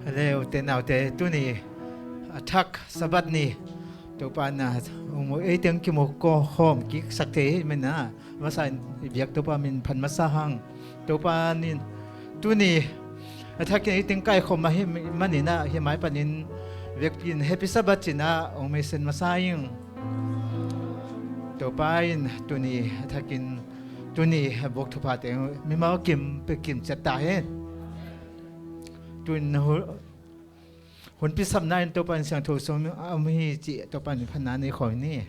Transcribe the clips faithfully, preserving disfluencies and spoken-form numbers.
Leute naute, tuni a thak Sabbath ni Topa na, um, ei teng kimu ko khawm kik sak thei hi mena, masa in i biak Topa min phan masa hang. Topa nin tuni a thakin ei teng kai khawm ahi manin ah, hi mai panin vekpi in Happy Sabbath cin ah ong mesen masa ing. Topa in tuni a thakin tuni a buak thupha teng mimal kim pe kim ciat ta hen. Tun hun, hun pisapna in Topa in siangtho sung a om hi ci Topa in phanna nei khawm ni.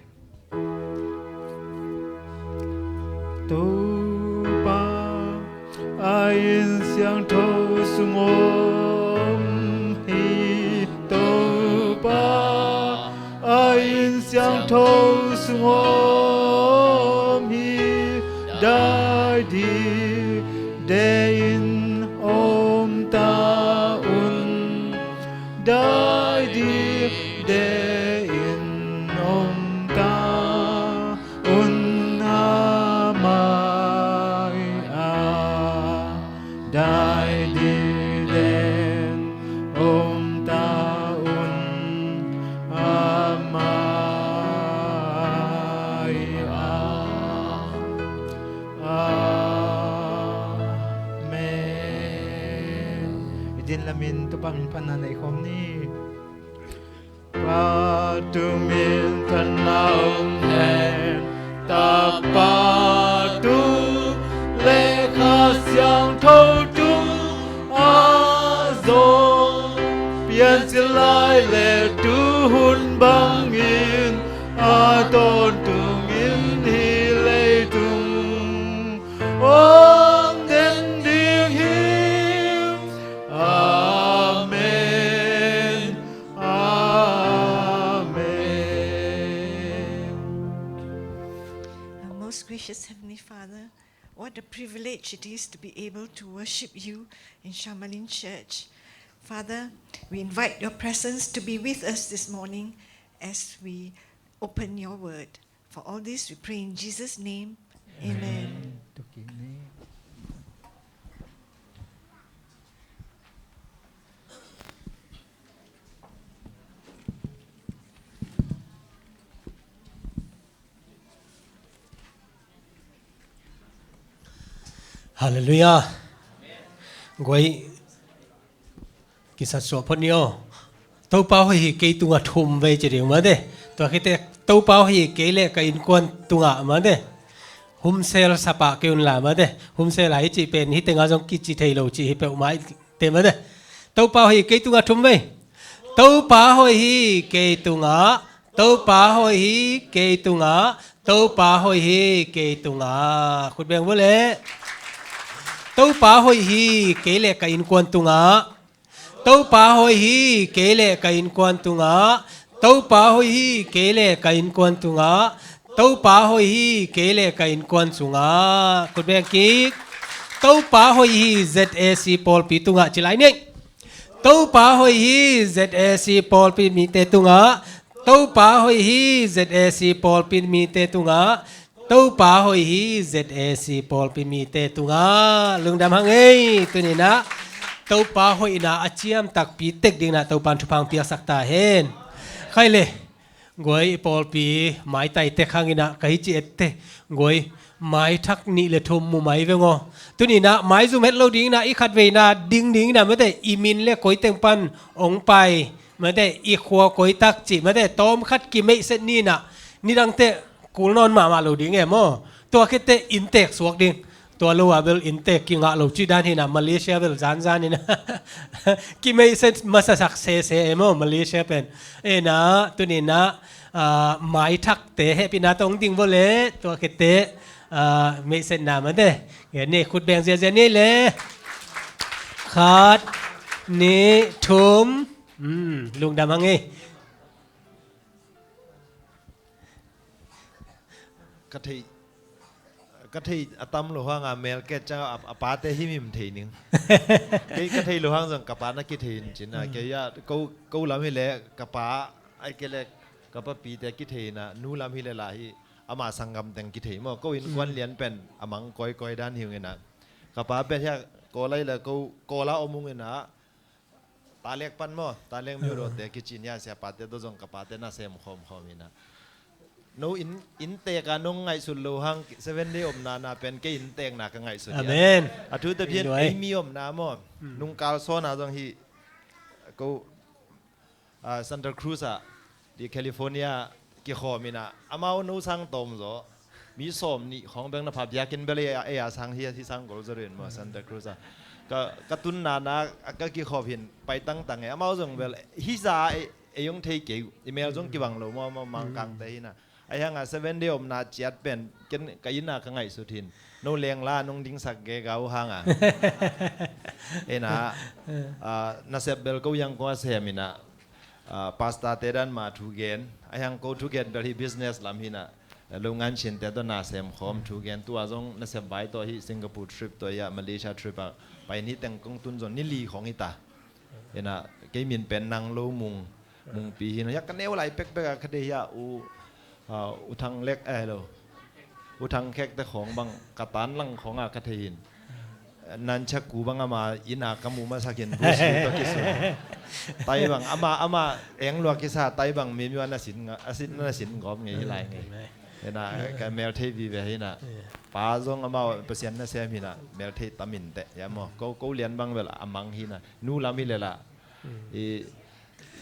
Topa a in siangtho sung om hi. Topa a in siangtho sung om hi. Dai di de in om ta un. Dai di de in om ta un a mai a. Dai di de in om ta un a mai a. Amen. I din lamin Topa min phanna nei khawm ni. Pa tung min phanna om hen. Tapa tung le Kha Siangtho tung a zong piancil lai le tuhun bangin a tawntungin hih leitung om den ding hi. Amen. Amen. Our most gracious Heavenly Father, what a privilege it is to be able to worship you in Sha Malin Church. Father, we invite your presence to be with us this morning as we open your word. For all this we pray in Jesus' name. Amen. Halleluiah. Guai, kisat suah phot ni aw. Topa hoih hi kei tungah thum vei ci ding mate. Tua khite Topa hoih hi kei le ka innkuan tungah mate. Humsel sapah kei unla mate. Humsel a i cih pen hih tengah zong kici thei lo cih hi peuhmah te mate. Topa hoih hi kei tungah thum vei. Topa hoih hi kei tungah. Topa hoih hi kei tungah. Topa hoih hi kei tungah. Khut beng vua leh. Topa hoih hi kei le ka innkuan tungah. Topa hoih hi kei le ka innkuan tungah. Topa hoih hi kei le ka innkuan tungah. Topa hoih hi kei le ka innkuan sungah. Khut beng kik. Topa hoih hi Z A C pawlpi tungah ci lai ni. Topa hoih hi Z A C pawlpi mite tungah. Topa hoih hi Z A C pawlpi mite tungah. Topa hoih hi Z A C pawlpi mite tungah. Lungdam hang ei. Tuninah Topa hoihna a ciam takpi tek dinginah Topa in thupha piaksak ta hen. Khai le. Guai, i pawlpi maitai tek hanginah ka hi ci etteh. Guai, maithak nih le thum mu mai veng aw. Tuninah maizum het lo dinginah i khat veina ding dinginah mate, i min le koi teng pan ong pai mate, i khua koi tak cih mate, tawm khat kimeihset ninah nidangteh kul nawn mahmah lo ding em aw. Tua khitteh inntek suak ding. Tua lo ah bel inntek kingah lo cih dan hinah, Malaysia bel zanzan inah kimeihset masasak sese em aw, Malaysia pen. Enah tuninah, ah, maithakte hehpihna tawh hong ding vua leh, tua khitteh, ah, meihsetna mate. Ngen ni, khut beng ziazia ni le. Khat, nih, thum. Hmm, lungdam hang ei. Ka thei, ka thei a tam lo hanga melket ciang a, a pate himhim thei ning. Kei ka thei lo hang zong ka pa na kithei in cin a, kei a ko, ko lam hileh ka pa, ai kei le ka papite kithei inah, nu lam hileh lah hi ama sanggam teng kithei maw. Ko innkuan lian pen a mang kawikawi dan hi ung inah. Ka pa pen hiah Kawl ai le ko, Kawl ah om ung inah. Talek pan maw, talek miu rawte kici ni a, siapate tawh zong ka pate na sem khawmkhawm hi na. No inn, innteek a nong ngaihsut lo hang, Seven Day omna na pen kei innteekna ka ngaihsut hi a. Amen. A thu tephian ei mi omna maw, nungkal sawn a zong hi ko, ah, Santa Cruz ah, di California kikhawm in a, amau no sang tawm zaw, mi sawm nih khawng bek na pha, biakinn bel ei a, ei a sang hi, hi sang gol zaw rin maw, Santa Cruz ah. Ka, ka tunna na, ka kikhawm hin, pai tangtang e, amau zong bel, hi za ei, ei hong thei kei, i mel zong kibang lo maw, maw, Mangkangte hi na. Ahi hanga Seven Day omna ciat pen, ken ka inn a ka ngaihsut hin. No lengla, nong dingsak gega uh hanga. Ina, ah, nasep bel ko yang ko a sem ina, ah, pastor te dan ma thu gen. Ahi hang ko thu gen bel hi business lam hi na. Lo ngan chin te tawh na sem khawm thu gen. Tua zong nasep bai tawh hi Singapore trip tawh hi a Malaysia trip a. Pai ni teng kong tun zong ni li khong hi ta. Ina, kei min pen nang lo mung, mung pi hi na. Ya ka neu lai pekpek a ka dei hi a u, ah, u thang lek, eh, lo. U thang khek te khawng bang, ka tan lang khawng a ka thei hin. Nan chak ku bang ama inn a ka mu masak hin, Bruce Lee tawh kisun. Tai bang, ama, ama eng lua kisa, tai bang, mi mi wan a sin nga, a sin, na sin gawp ngei hi lai ngei. Ina, ka mel thei vive hi na. Pa zong ama Pasian na sem hi na, mel thei tam in te, ya maw. Ko, ko lian bang bel a mang hi na. Nu lam hi le la. I,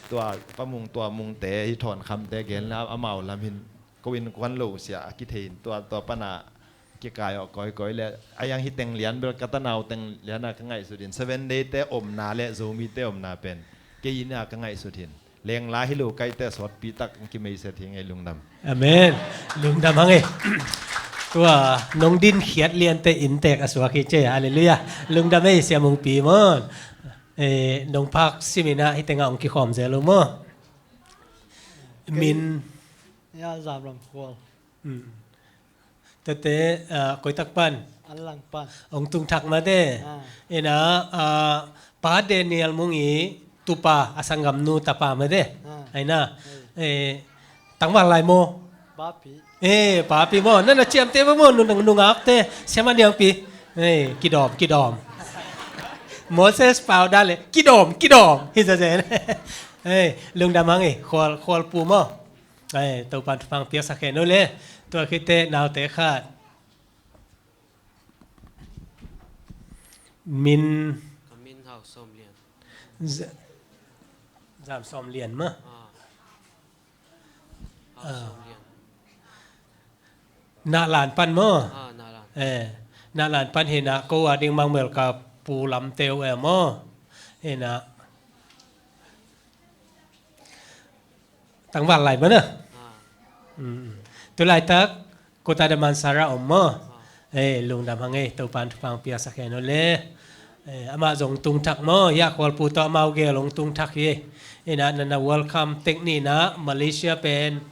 tua, pa mung, tua mung te, i thawn kham te, gen la, amau lam hin. Ko in kuan lo sia, a kithei in, tua, tua pana, kikai awh kawikawi le, a yang hi teng lian bel ka tanau teng lian a ka ngaihsut in, Seven Day te omna le Zomi te omna pen, kei inn a ka ngaihsut hin. Lengla hi lo kaite sawtpi tak, ki meiset hi ngei lungdam. Amen. Lungdam hang e. Tua, nong din khiat lian te inntek a suak hi ce, hallelujah. Lungdam e, Sia Mung Pi maw. Eh, nong phak sim ina hi teng a ong kikhawm zel lo maw. Min. Ya, Zam Lam Khual. Hmm. Tete, ah, koi tak pan? An lang pan. Ong tung thak mate. Ah. Ina, ah, pa Daniel Mung i tupa a sanggamnu tapa mate. Ah. Aina. Ai. Eh, tangval lai maw? Papi. Eh, papi maw. Nana ciamte maw, nu, nu, nungakte. Siama niangpi. Eh, kidawm, kidawm. Moses pau dale. Kidawm, kidawm. Hi zazen. Eh, lungdam hang e. Khual, khual pu maw. Ai, Topan thupha piaksak hen uh le. Tua khit teh naute khat. Min. Ka min Hau Sawm Lian. Z-, Zam Sawm Lian mah. Ah. Hau Sawm Lian. Nah Lan pan maw? Ah, Nah Lan. Eh, Nah Lan pan hi na ko a ding mang mel ka pu lam teu e maw? Hi na. Tangval lai mana? Ah. Mm. Tu laitak, Kota Damansara om maw? Ah. Eh, lungdam hang e, Topan thupha piaksak hen uh le. Eh, amah zong tung thak maw, ya khualpu tawh amau gel ong tung thak hi. Ina, nana welcome tek ni na, Malaysia pen.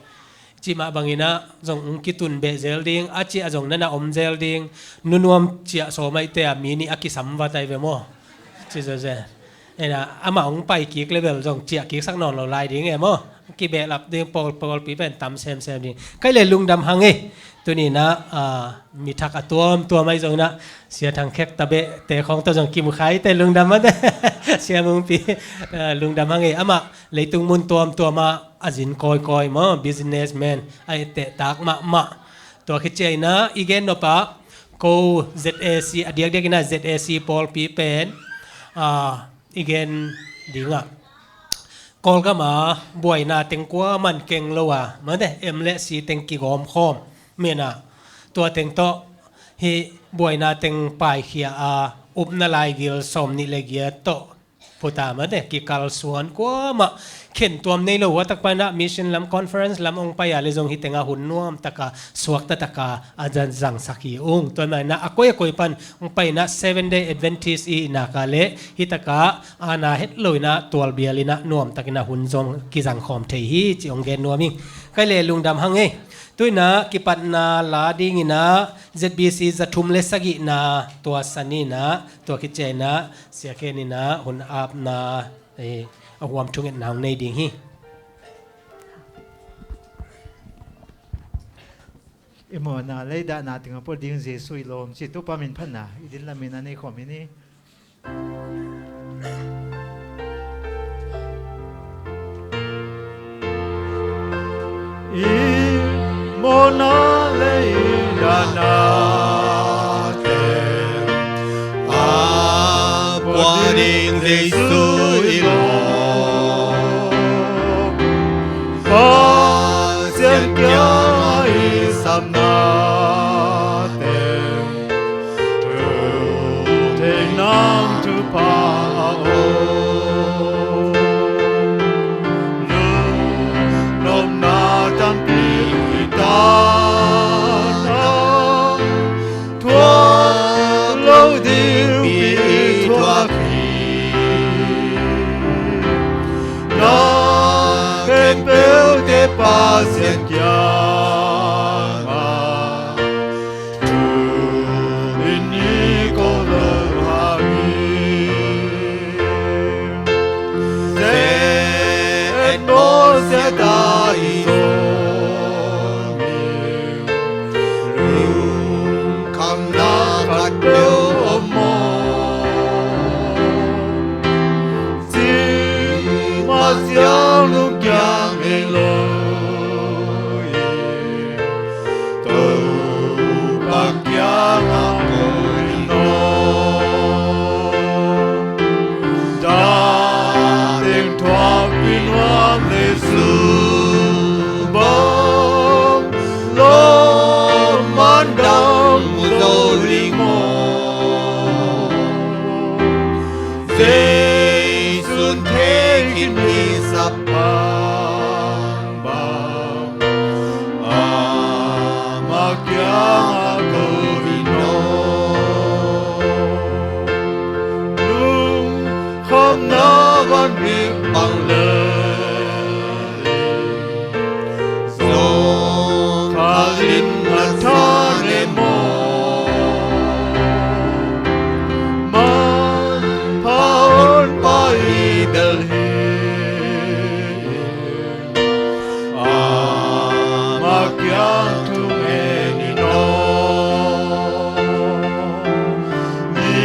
Cimah bangin ah zong ong kitun beh zel ding, a ciah zong nana om zel ding, nunuam ciah sawm aih te a mi nih a kisam vat aih ve maw? Ci zel zel. Ena, amah ong pai kik le bel zong ciah kik sak nawn lo lai ding e maw? Kibehlap ding pawl, pawlpi pen tam semsem ding. Kai le lungdam hang e. Tuni na, ah, mi thak a tuamtuam aih zong na, Sia Thang Khek Tabeh te khawng tawh zong kimu khai te lungdam mate. Sia Mungpi, ah, lungdam hang e. Amah leitung mun tuamtuam ah a zin kawikawi maw, businessman, a etteh tak mahmah. Tua khit ciangin ah i gen nop ah ko Z A C, a diakdiakin ah Z A C pawlpi pen, ah, i gen ding ah, Kawlgam ah buaina teng kuaman keng lo a, mate, M le C teng kigawmkhawm, mena, tua teng tawh hih buaina teng paikhia a, upna laigil sawmnih le giat tawh phuta mate, kikalsuan kuamah khentuam nei lo. Ua tak pan ah mission lam, conference lam ong pai a le zong hih teng ah hun nuam taka, suakta taka a zang, zangsak hi ung. Tua manin ah a koi a koi pan ong pai in ah Seven Day Adventist i hihna ka le hih taka ana het lo in ah tualbial in ah nuam takin ah hun zong kizangkhawm thei hi ci ong gen nuam ing. Kai le lungdam hang e. Tu in ah kipatna la dingin ah Z B C za thum le sagihna tua san in ah, tua khit ciangin ah Sia Khen in ah hun apna, eh, a huam thungetna hong nei ding hi. I mawhna lei dahna teng a pua ding Jesuh i lawm ci Topa min phatna i din lamin a nei khawm hi ni. Na lei dana te a pua ding Jesu i lawm, Pasian kiang a i sapna te thei nang thupha a om. Lungnuamna tampi ta thuak lo ding mi thuak hi. Na khempeuhte Pasian kiangah thu in i ko lo hang hi. Zeh et mawh siat a i sawm hi. Lungkhamna khat peuh om maw? Cimah siang lungkiang ngei lo hi. Topa kiangah ko in aw. Dah teng thuakpi nuam Jesu bang lawm man dang mu zo ding maw? Jesu'n thei khin i sap bangbang, ama kiangah ko in aw. Lungkhamna van bik bang le zawngkhal in a tha ne maw? Manpha honpa i bel hi. Ama kiang thungen in aw. Mi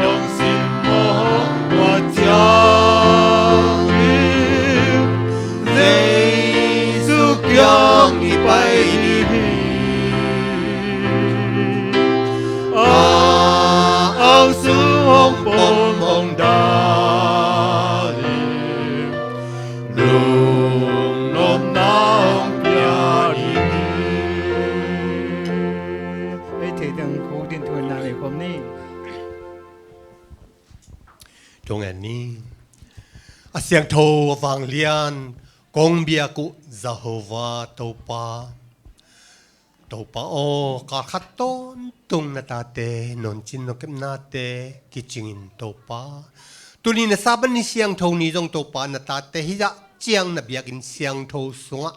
nong simmawh tua ciangin Jesu kiang i pai ding hi. A ang sung hong pom hong dal in, lungnuamna hong pia ding hi. Ei thei teng khuk din thu in na nei khawm ni. Thungen ni. A siangtho a vanglian kong biak uh Jehovah Topa, Topa aw, kal khat tawntung na tate nong cin nong kepnate kicingin Topa, tuni na Sabbath ni siangtho ni zong Topa na tate hih zah ciang na biakinn siangtho sungah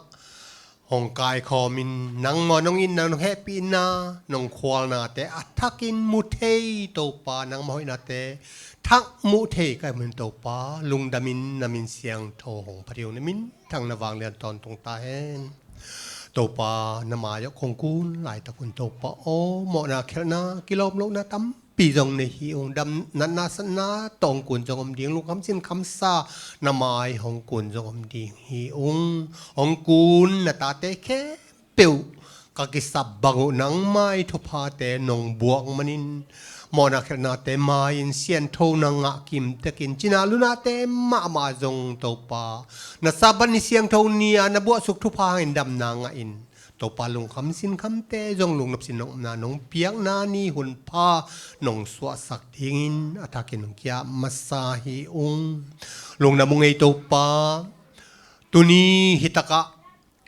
hong kaikhawmin nangmah nong itna, nong hehpihna, nong khualnate a thakin mu thei Topa, nangmah hoihnate thak mu thei ka hih manin Topa, lungdamin na min siangtho hong phat hi ung. Na minthang na vanglian tawntung ta hen. Topa na mai-ah kong kun laitak un Topa aw, mawhna khialhna kilawm lohna tampi zong nei hi ung. Dam natna satna tawh hong kun zong om ding, lungkham sinkhamsa na mai hong kun zong om ding hi ung. Hong kun na tate khempeuh ka kisap bang uh nangmah i thuphate nong buak manin mawhna khialhnate mai-in siangtho na ngah kimtekin cina lunate mahmah zong Topa, na Sabbath ni siangtho ni-a na buahsuk thupha hangin damna ngahin Topa, lungkham sinkhamte zong lungnop sinnopna nong piakna ni hunpha nong suahsak dingin a thakin hong ki-ap masa hi ung. Lungdam ung ei Topa. Tuni hitakah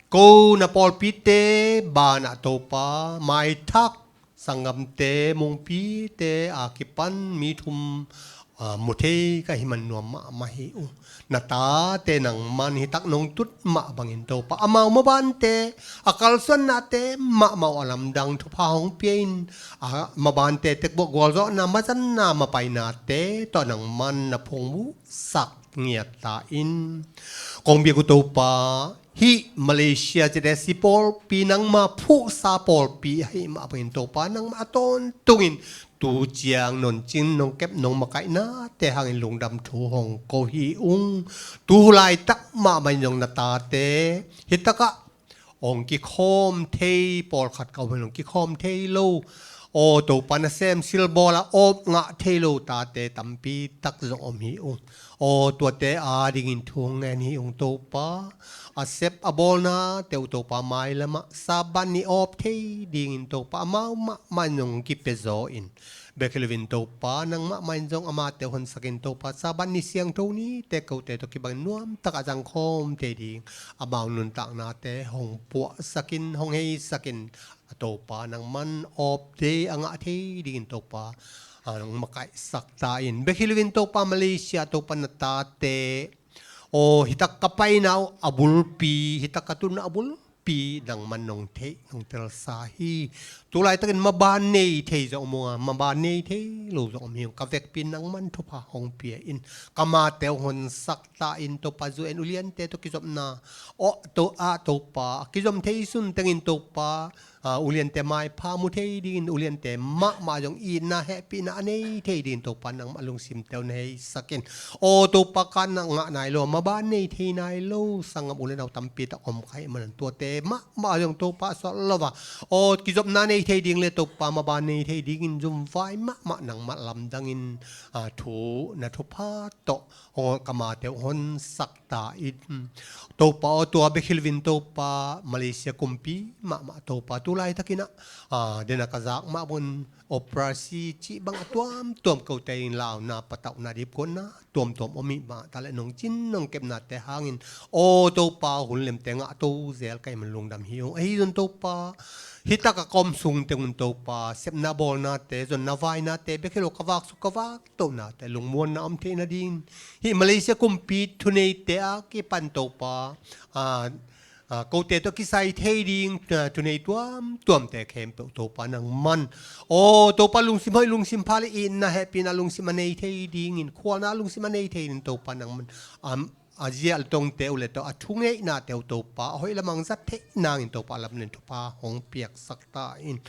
ko na pawlpite banah Topa, maithak sanggamte, mungpite a kipan mi thum, ah, mu thei ka hih man nuam mahmah hi uh. Na tate nangman hitak nong tut mah bangin Topa, amau mabante a kalsuannate mahmah uh a lamdang thupha hong pia-in, a mabante tekbuak gualzawhna, mazanna, mapainate tawh nangman na phungvuhsak ngiat ta in. Kong biak uh Topa, hih Malaysia Z S C pawlpi nangma phuhsa pawlpi ahih mah bangin Topa, nangmah a tawntungin tu ciang nong cin nong kep nong makaihnate hangin lungdam thu hong ko hi ung. Tu laitak mahmah in zong na tate hitakah hong kikhawm thei, pawlkhat ka om hi lo, hong kikhawm thei lo. Aw Topa, nasem silbawl a awp ngah thei lo tate tampi tak zong om hi ung. Aw tuate adingin thu ngen hi ung Topa. A sep a bawlnate uh Topa, mailamah Sabbath ni awp thei dingin Topa, amau mahmah in hong kipia zaw in, bek hi loin Topa, nangmah mah in zong amate uh honsak in Topa, Sabbath ni siangtho nite kote tawh kibang nuamtak a zangkhawm thei ding, amau nuntaknate hong puahsak in, hong heisak in, a Topa, nangman awp thei a ngah thei dingin Topa, a, hong makaihsak ta in. Bek hi loin Topa, Malaysia Topa, na tate, aw, hitak ka paina uh a bulpi, hitak ka tunna a bulpi nangman nong theih, nong telsa hi. Tulaitakin maban nei thei zong om ung a, maban nei thei lo zong om hi ung. Ka vekpi in nangman thupha hong pia in, ka mate uh honsak ta in Topa, U N uliante tawh kizopna, aw to, a Topa, a kizom thei sun tengin Topa, a, uliante maipha mu thei dingin, uliante mahmah zong itna hehpihna a nei thei dingin Topa, nangmah lungsimte uh na heisak in. Aw Topa, ka na ngah nai lo, maban nei thei nai lo sanggam u le nau tampi tak om ka hih manin, tuate mahmah zong Topa, a sawt lo a, aw, kizopna nei thei ding le Topa, maban nei thei dingin zumvai mahmah nangmah lamdangin, a, thu na thupha tawh, aw, ka mate uh honsak ta in. Topa aw, tua bek hi loin Topa, Malaysia kumpi mahmah Topa, tulaitakin ah, a, den a ka zak mah bangin operasi cih bang a tuamtuam, kote in launa, patauhna, dipkuatna tuamtuam om hi mah ta leh, nong cin nong kepnate hangin, aw Topa, hun lemte ngah to zel ka hih manin lungdam hi ung. Ahi zong Topa, hitak a ka om sung teng un Topa, sepna bawlnate, zonna vainate bek hi lo, ka vaksuk ka vaktohnate lungmuanna om theih nading, hih Malaysia kumpi thuneite a kipan Topa, a, a, kote tawh kisai thei ding, a, thunei tuamtuamte khempeuh Topa, nangman, aw Topa, lungsim hoih, lungsim pha le itna hehpihna lungsim a nei thei dingin, khualna lungsim a nei thei dingin Topa, nangman, am, a zial tongte uh le tawh a thuneihnate uh Topa, a hoih lamah zat theih nangin Topa, lamdang in thupha hong piaksak ta in.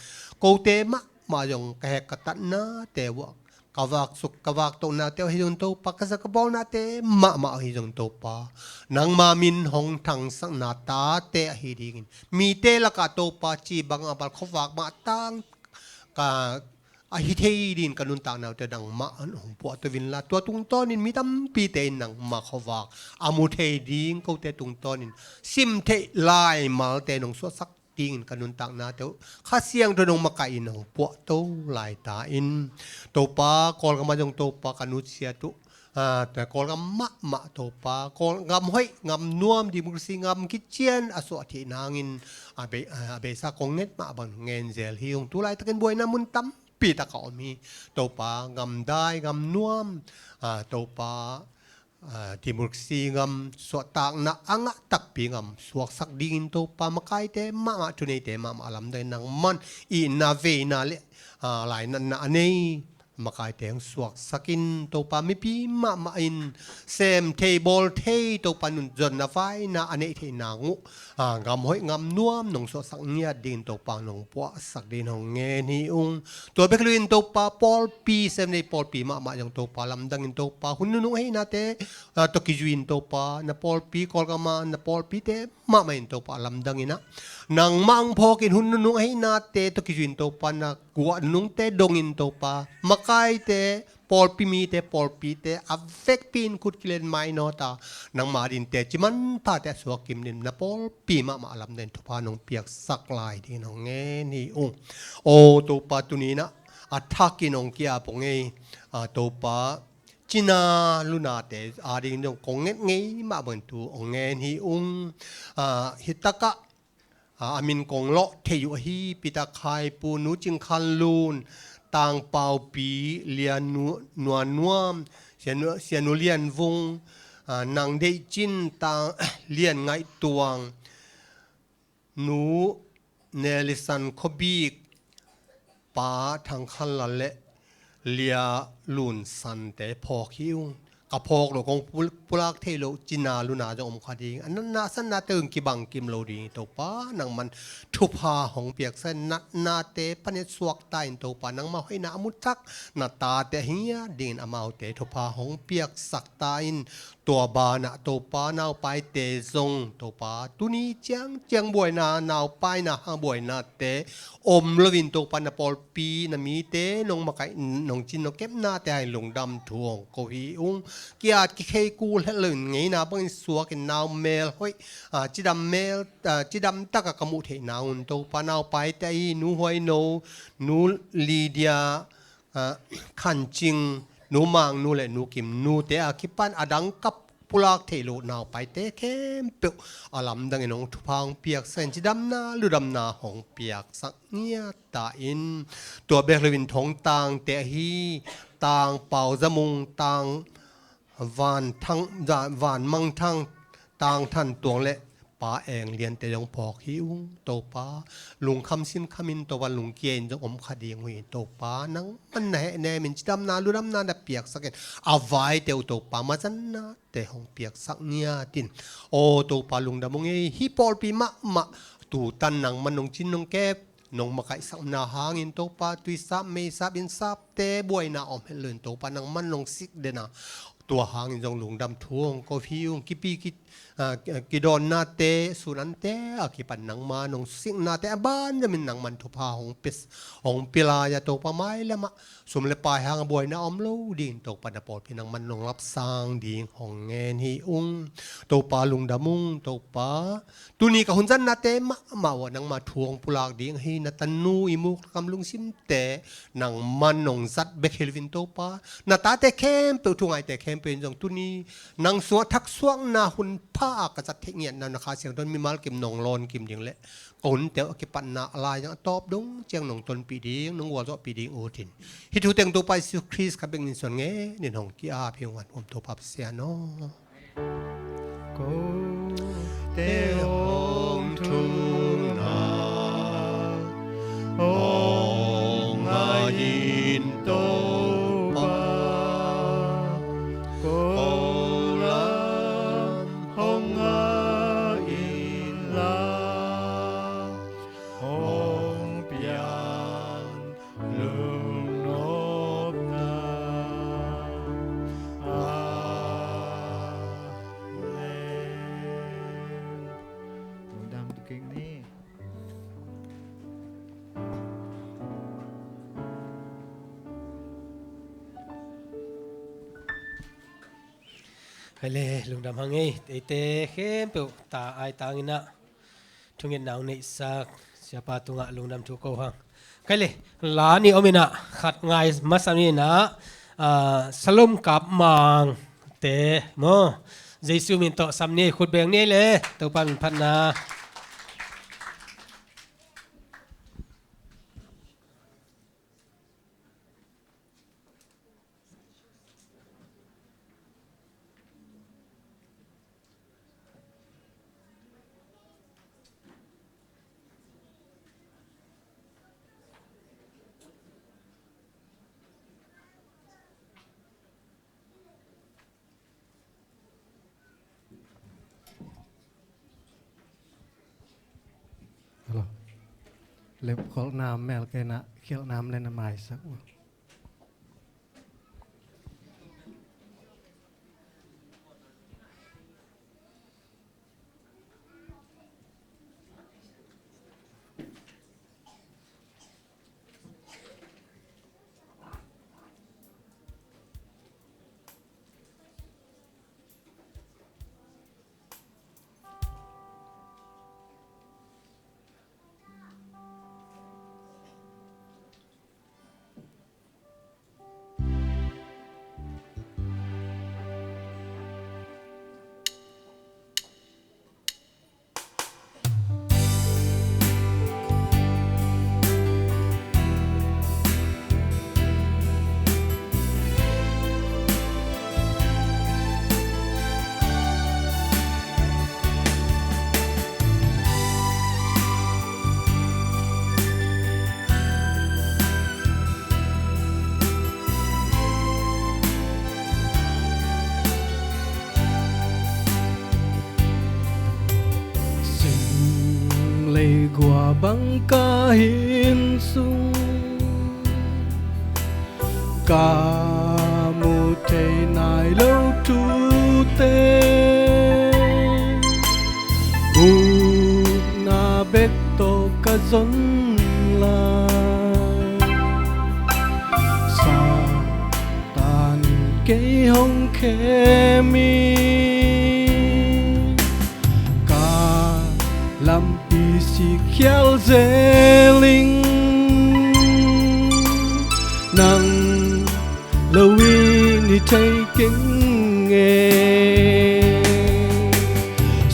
Kote mahmah zong ka hek ka tatnate uh, ka vaksuk ka vaktohnate uh ahi zong Topa, ka za ka bawlnate mahmah ahi zong Topa, nangma min hong thangsakna tate ahi dingin, mite lakah Topa, ci bang a bal, khuavak mah tang ka, a hi thei dingin ka nuntakna uh tawh nangmah hong puahto inla, tua tungtawnin mi tampite in nangma khuavak a mu thei ding, kote tungtawnin sim theih laimalte nong suahsak dingin ka nuntaknate uh Kha Siangtho in hong makaih in hong puahto lai ta in. Topa, Kawlgam ah zong Topa, ka nusiat uh, a, Kawlgam mahmah Topa, Kawlgam hoih, gam nuam, democracy gam kician a suah theih nangin, a bei, a, a beisa kong nget mah bang ngen zel hi ung. Tulaitakin buaina mun tampi tak a om hi Topa, gamdai, gam nuam, a, Topa, a, democracy gam, suahtakna a ngah takpi gam suaksak dingin Topa, makaite mahmah, thuneite mahmah lamdang in, nangman itna, veina le, a, lainatna a nei makaite hong suaksak in Topa, mipi mahmah in sem thei, bawl thei Topa, nunzonna vaina a neih theih nang uh, a, gam hoih gam nuam nong suahsak ngiat dingin Topa, nong puahsak dingin hong ngen hi ung. Tua bek loin Topa, pawlpi, Seventh Day pawlpi mahmah zong Topa, lamdang in Topa, hun nunung ahihnate, a, tawh kizui in Topa, na pawlpi, Kawlgam ah na pawlpite mahmah in Topa, lamdang in ah, nangmah hong phawk in hun nunung ahihnate tawh kizui in Topa, na guah nunungte dongin Topa, makaite, pawlpi mite, pawlpite a vekpi in khut kilen mainawt a, nangma dingin teci manphate a suak kim dingin na pawlpi mahmah lamdang in thupha nong piaksak lai dingin hong ngen hi ung. Aw Topa, tuni in ah a thakin hong ki-ap ung ei, a, Topa, cina lunate adingin zong kong nget ngei mah bangin thu hong ngen hi ung. A, hitakah, a, a min kong lawh thei uh ahi Peter Khai, Pu Nu Cing Khan Lun, Tang Pau Pi, Lia Nu, Nua Nuam, Sia Nu, Sia Nu Lian Vung, a, Nang Deih Cin, Tang Lian Ngaih Tuang, Nu Nelson Khua Bik, Pa Thang Khan Lal le Lia Lun Sante phawk hi ung. ka phawk lo, kong pul-, pulak thei lo, cina luna zong om kha ding. A natna a satnate un kibang kim lo ding. Topa, nangman thupha hong piaksak in, natnate pan i suakta in Topa, nangma hoihna a musak na tate a hi ngiat dingin amaute thupha hong piaksak ta in. Tua banah Topa, naupaite zong Topa, tuni ciangciang buaina, naupaina hang buainate om loin Topa, na pawlpi, na mite nong makaih, nong cin nong kepnate hangin lungdam thu hong ko hi ung. Ki-at kikhei kul het loin ngeina bangin suakin nau mel hoih, ah, cidam mel, ah, cidam taka ka muh theihna un Topa, naupaite ahi Nu Huai No, Nu Lydia, ah, Khan Cing, Nu Mang Nu le Nu Kim Nute a kipan a dang ka pulak thei lo naupaite khempeuh a lamdangin hong thupha hong piaksak in, cidamna ludamna hong piaksak ngiat ta in. Tua bek loin Thongtangte ahi Tang Pau Za Mung, Tang Van Thang, Za-, Van Mang Thang, Tang Than Tuang le Pa Eng Liante zong phawk hi ung. Topa, lungkham sinkham in Topa, lungkia in zong om kha ding uh hi. Topa, nangman na hehnem in, cidamna ludamna na piaksak in, a vaite uh Topa, mazannate hong piaksak ngiat in. Aw Topa, lungdam ung ei, hih pawlpi mahmah tutan nangman nong cin nong kep, nong makaihsakna hangin Topa, tuisap meisap innsapte buaina om het loin Topa, nangman nong sik den a, tua hangin zong lungdam thu hong ko hi ung. Kipi ki, ah, kidawnnate, sun ante a kipan nangma nong siknate a banzamin nangman thupha hong pia, hong pia lai a Topa, mailamah sum le pai hang a buaina om lo dingin Topa, na pawlpi nangman nong lapsang ding hong ngen hi ung. Topa, lungdam ung Topa. Tuni ka hun zatnate mahmah uh ah nangma thu hong pulak ding ahi na tanu i muk kam lungsimte nangman nong zat bek hi loin Topa, na tate khempeuh, thungaite khempeuh in zong tuni nang sungah thaksuakna hun pha a ka zat theih ngiatna uh na Kha Siangtho in mimal kim nong lawn kim ding le ka hunte uh a kipatna a lai zong a tawp dong ciang nong tonpih ding, nong gualzawhpih ding ut in. Hih thu teng Topa Jesu Khrist khat bek min suang ngenin hong ki-ap hi ung, a nuam Topa Pasian aw. Kote hong thumna hong ngah in Topa, ko lam hong ngah in la, hong pian lungnopna. Amen. Lungdam tuking ni. Hai le, lungdam hang ei, eite khempeuh ta ai tangin ah thungetna hong neihsak Siapa tungah lungdam thu ko hang. Kei le, la nih om in ah, khat ngai masa ni in ah, ah, Salom Kap Mangte maw, Jesu min tawh sam ni, khut beng ni le, Topa min phatna. Hello. Lepkholhna mel kei na, khialhna mel na maisak uh. Ei gua bang ka hin sung, ka mu thei nai lo thute, upna bek tawh ka zon lai. Satan in kei hong khem in, ka lampi sikkhial zel ing. Nang lo in hi thei keng e.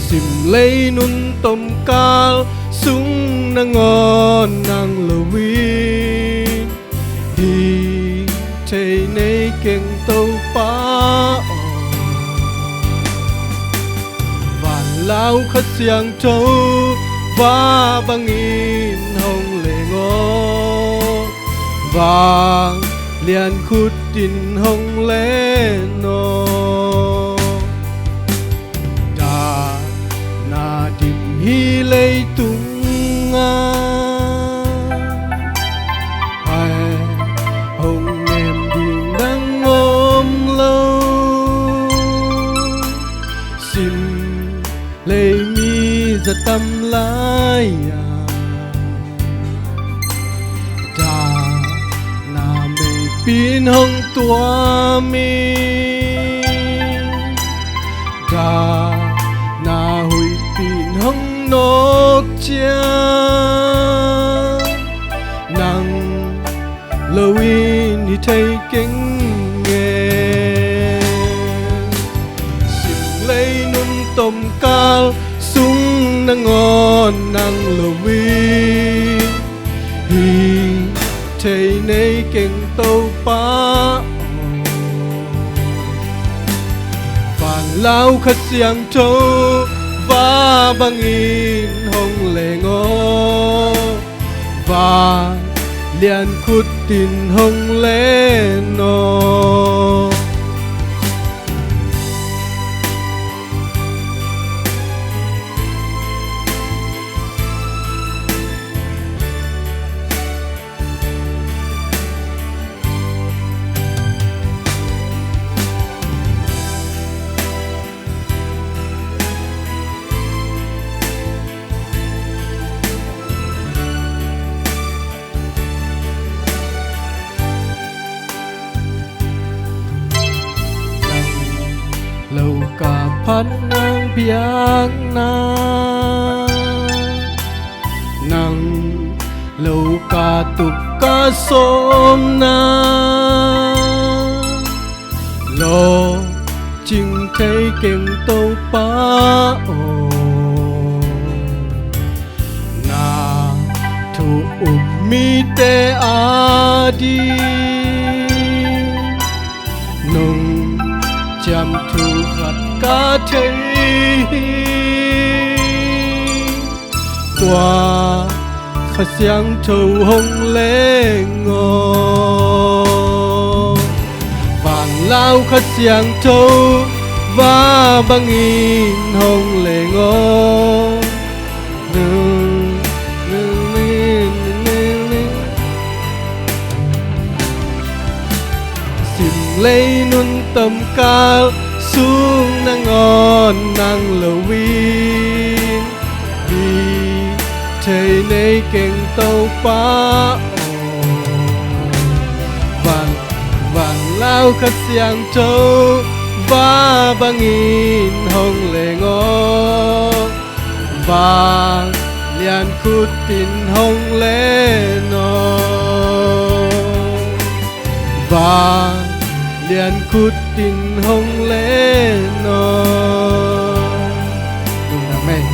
Simlei nun tomkal sung nangawn nang lo in hi thei nei keng Topa aw. Van lau Kha Siangtho va bangin hong leng aw, va lian khut in hong len aw. Dahna dim hi leitung ah, hai hong nem ding dang om lo. Sim lei mi za tam lai-a, dahna meipin hong tuam in, dahna huihpin hong nawk ciang, nang lo in hi thei keng e. Simlei nun tomkal sung nangawn nang lo in hi thei nei keng Topa aw. Van lau Kha Siangtho va bangin hong leng aw, va lian khut in hong len aw. Lo ka phat nang biakna, nang lo ka tuk ka sawmna, lawhcing thei keng Topa aw. Na thu-um mite ading nong ciam thu khat ka thei hi. Tua Kha Siangtho hong leng aw. Van lau Kha Siangtho va bangin hong leng aw. Simlei nun tomkal sung nangawn nang lo in hi thei nei keng Topa aw. Van, van lau Kha Siangtho va bangin hong leng aw, va lian khut in hong len aw. Va lian khut in hong len aw. Amen.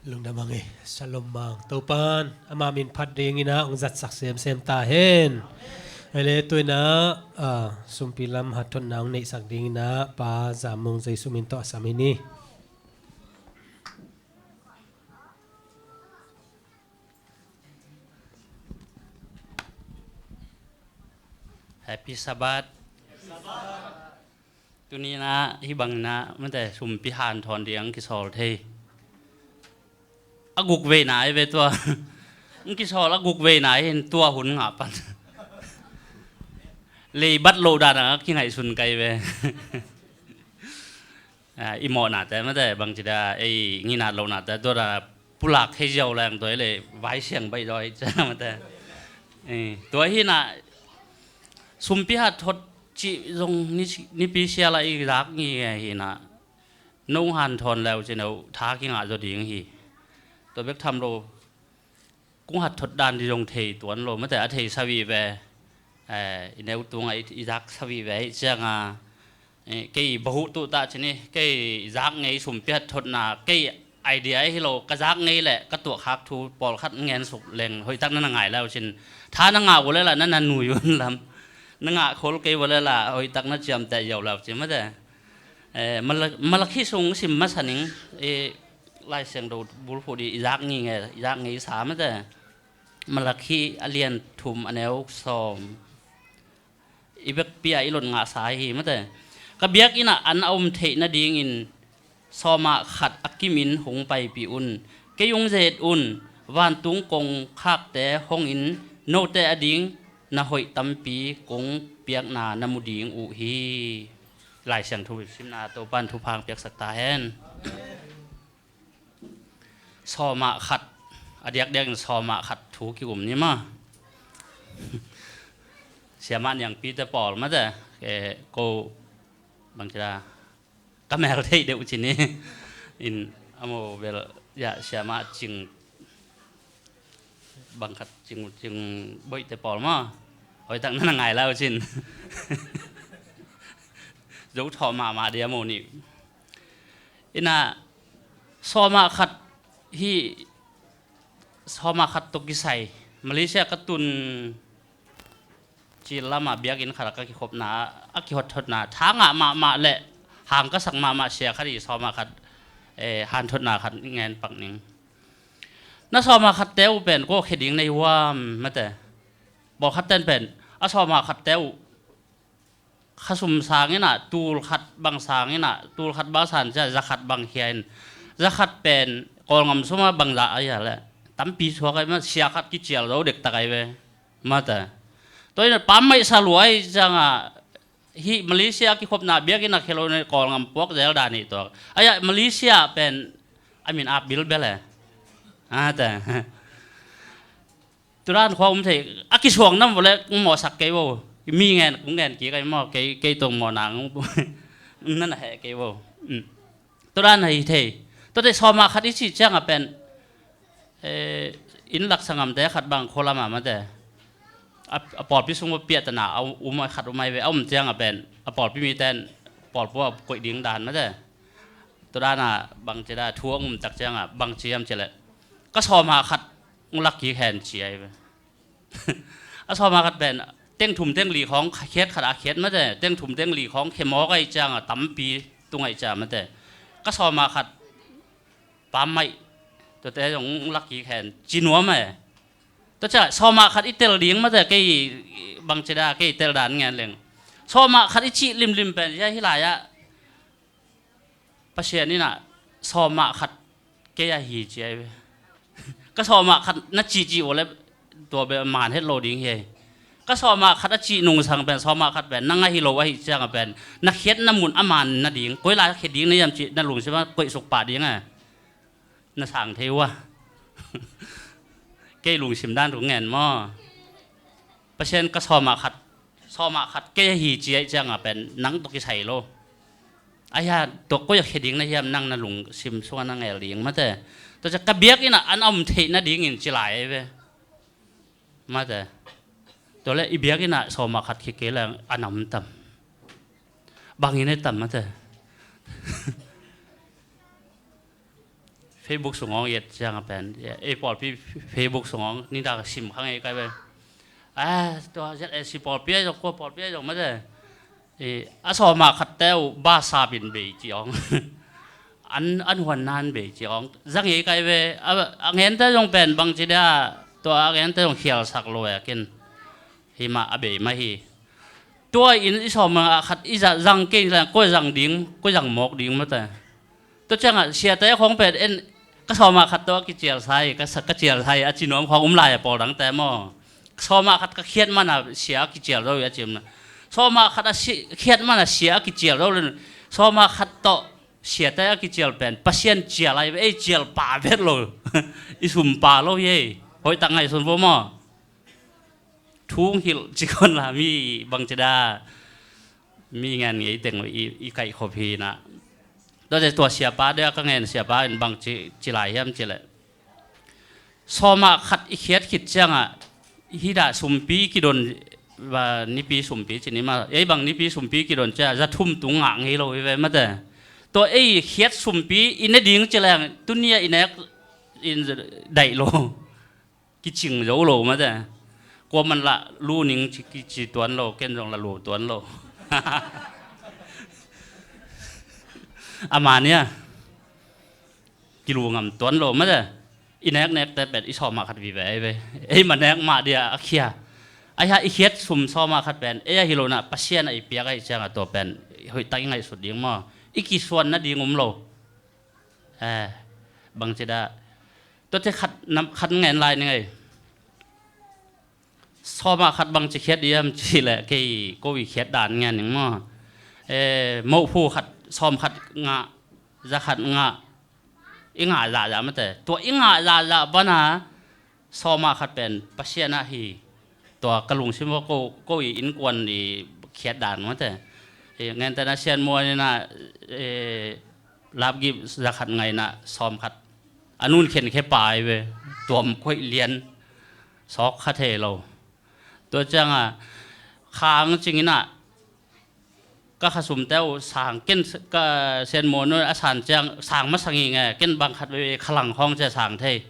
Lungdam hang e. Shalom mang. Topan ama min phat dingin ah hong zatsak semsem ta hen. Ei le tu-in ah, ah, sumpi lam hathotna hong neihsak dingin ah Pa Za Mung Jesu min tawh a sam hi ni. Happy Sabbath. Tuni-in ah hih bangin ah mate sumpi hanthawn ding kisawl thei. A guk veina ahi ve tua. Kisawl a guk veina ahi in tua hun ngah pan. Leibat loh dan a kingaihsun kai ve. Ah, i mawhnate mate bangci da ei nginat lohnate tua da pulak hei ziau leng tua i le vaisiang baih dawi cia mate. Eh, tua hi na sumpi hat thot cih zong ni, nipi siala i zak ngi hi na. No hanthawn leu ci no tha kingah zaw ding hi. Tua bek tham lo kung hat thot dan di zong thei tuan lo mate a thei savi ve. Eh, i neu tunga i, i zak savi ve hi cianga. Eh, kei bahuh tuh ta cini kei zak ngei sumpi hat thotna kei idea hi lo ka zak ngei le ka tuah khak thu pawlkhat ngen suk leng hoihtak na na ngai lau cin. Tha na ngah uh le la na na nui un lam. Na ngah khol kei uh le la hoihtak na ciamteh ziau lau cin mate. Eh, Mala-, Malakhi sung sim masa ning, eh, Lai Siangtho bulphuh di i zak ngi nge, i zak ngi sa mate. Malakhi a lian thum a neu sawm. I vekpi a i lot ngah sa hi mate. Ka biakinn ah an a om theih nadingin sawmah khat a kimin hong paipih un. Kei hong zet un, vantung kongkhakte hongin note ading na hoih tampi kong piakna na mu ding uh hi. Lai Siangtho simna Topan thupha piaksak ta hen. Sawmah khat a diakdiakin sawmah khat thu kikum ni ma. Siamah niangpite pawl mate, eh, ko bangci da ka mel theih deuh cini in a mo bel ya siamah cing bangkhat cing, cing boihte pawl maw? Hoihtak na na ngai lau cin. Zo thawh mahmah dia mo nih. Ina sawmah khat hi, sawmah khat tawh kisai Malaysia ka tun cil lama biakinn khat a ka kikhopna a kihotthotna tha ngah mahmah le hang ka sak mahmah sia khat i sawmah khat, eh, hanthotna khat ngen pak ning. Na sawmah khatte uh pen kua khe ding na hi huam mate. Bawlkhat ten pen a sawmah khatte uh khasum sang inah tul khat bang sang inah tul khat bang san cia za khat bang khia in za khat pen Kawlngam suma bang za a ia le tampi suak ai ma sia khat kicial zo dektak ai ve. Mate. Tua ina pammaih sa luai cianga hih Malaysia a kikhopna biakinn a khelo ne Kawlngam puak zel dan hi tuak. Aya Malaysia pen a min ap bilbel e. Ate. Turan khua um thei a kisuang nam vole kung mawhsak kei vo. Mi ngen kung ngen kik ai maw kei, kei tong mawhna nana heh kei vo. Turan hi thei. Tua tei sawmah khat i cih cianga pen eh, inn laksa ngamte khat bang khualama mate a, a pawlpi sung piahtana a um khat um ai ve a um cianga pen a pawlpi mite in pawlpu a koih ding dan mate. Tua dana bangci da thu a um tak cianga bangci hiam ci le ka sawmah khat lak kik hen ci ai ve. A sawmah khat pen teng thum teng li khawng khiat khat a khiat mate teng thum teng li khawng khe mawk ai cianga tampi tung ai cia mate. Ka sawmah khat pammaih tuate zong lak kik hen ci nuam e. Tua cia sawmah khat i tel ding mate kei bangci da kei tel dan ngen leng sawmah khat i cih limlim pen cia hi lai-ah Pasian inah sawmah khat kei a hi ci ai ve. Ka sawmah khat na cihcih uh le tua be man het lo ding hi. Ka sawmah khat a cih nungsang pen sawmah khat pen nang ahi lo ahi cianga pen na khiat na mun a man nading koi lai khiat ding na hiam cih na lungsim a koihsuk pah ding a na sang thei uh a. Kei lungsim dan rung ngen maw? Pasian ka sawmah khat sawmah khat kei ahi ci aih cianga pen nang tawh kisai lo. Aia tawh koi a khe ding na hiam nang na lungsim sunga na ngel ding mate. Tua cia ka biakinn ah an a om theih nadingin ci lai ai ve. Mate. Tua le i biakinn ah sawmah khat khe kei le an a om tam. Bangin e tam mate. Facebook sungawng iat cianga pen ei pawlpi Facebook sungawng nidang sim kha ngei kai ve. A tua ziat ei si pawlpi ai zong kua pawlpi ai zong mate. A sawmah khatte uh ba sapin bei ci awng. An, an huan nan bei ci awng za ngei kai ve. A ngente zong pen bangci dia tua a ngente zong khialsak lo e kin. Himah a bei mah hi. Tua in i sawm ah khat i zang kei leng koi zang ding, koi zang mawk ding mate. Tua ciangah siate khawng pen en, ka sawm ah khat tawh a kicial sa hi, ka sa-, ka cial sa hi a ci nuam khawng um lai a, pawl dangte maw. Sawm ah khat ka khiat mana sia a kicial zo hi a ci um na. Sawm ah khat a si-, khiat mana sia a kicial zo le, sawm ah khat tawh siate a kicial pen Pasian cial ai ve, ei cial pa vet lo. I sum pa lo hi ei. Hoih tak ngaihsun vo maw. Thu hilh ci khawn la mi bangci dah mi ngen ngei teng i, i kaihkhop hi na. Tuate tua siapa dia ka ngen siapa in bangci ci lai hiam ci leh, sawm ah khat i khiat khit ciangah hi dah sumpi kidon, va, nipi sumpi ci ni ma, ei bang nipi sumpi kidon ciah za thum tung ngah ngei lo hi ve mate. Tua ei khiat sumpi i ne ding ci leng tunia i nek in daih lo. Kicing zo lo mate. Kua man lah lu ning ci, kici tuan lo, ken zong lah lu tuan lo. Ama nia kilu ngam tuan lo mate. I neknekte pen i sawm ah khat vive ei ve. Ei ma nek mah dia a khia. Ai ha i khiat sum sawm ah khat pen ei ahi lo na Pasian a i piak ahi ciangah tua pen hoih tak i ngaihsut ding maw. I kisuan nading um lo. Eh, bangci dah. Tuate khat nam, khat ngen lai ni ngei. Sawm ah khat bangci khiat diam ci leh kei ko i khiat dan ngen ning maw. Eh, moh phu khat, sawm khat ngah, za khat ngah. I ngah zahzah mate. Tua i ngah zahzah pana sawm ah khat pen Pasian ah hi. Tua ka lungsim aw ko, ko i innkuan i khiat dan mate. Eh, ngente na Sian Muan ina, eh, lapgip za khat ngaina sawm khat. A nun khen khe pai ve. Tuam koih lian. Sawk kha thei lo. Tua cianga khang cingina ka khasumte uh sang ken ka Sian Muan uh a san ciang sang masang hi nge, ken bang khat veve khalang khawng cia sang thei.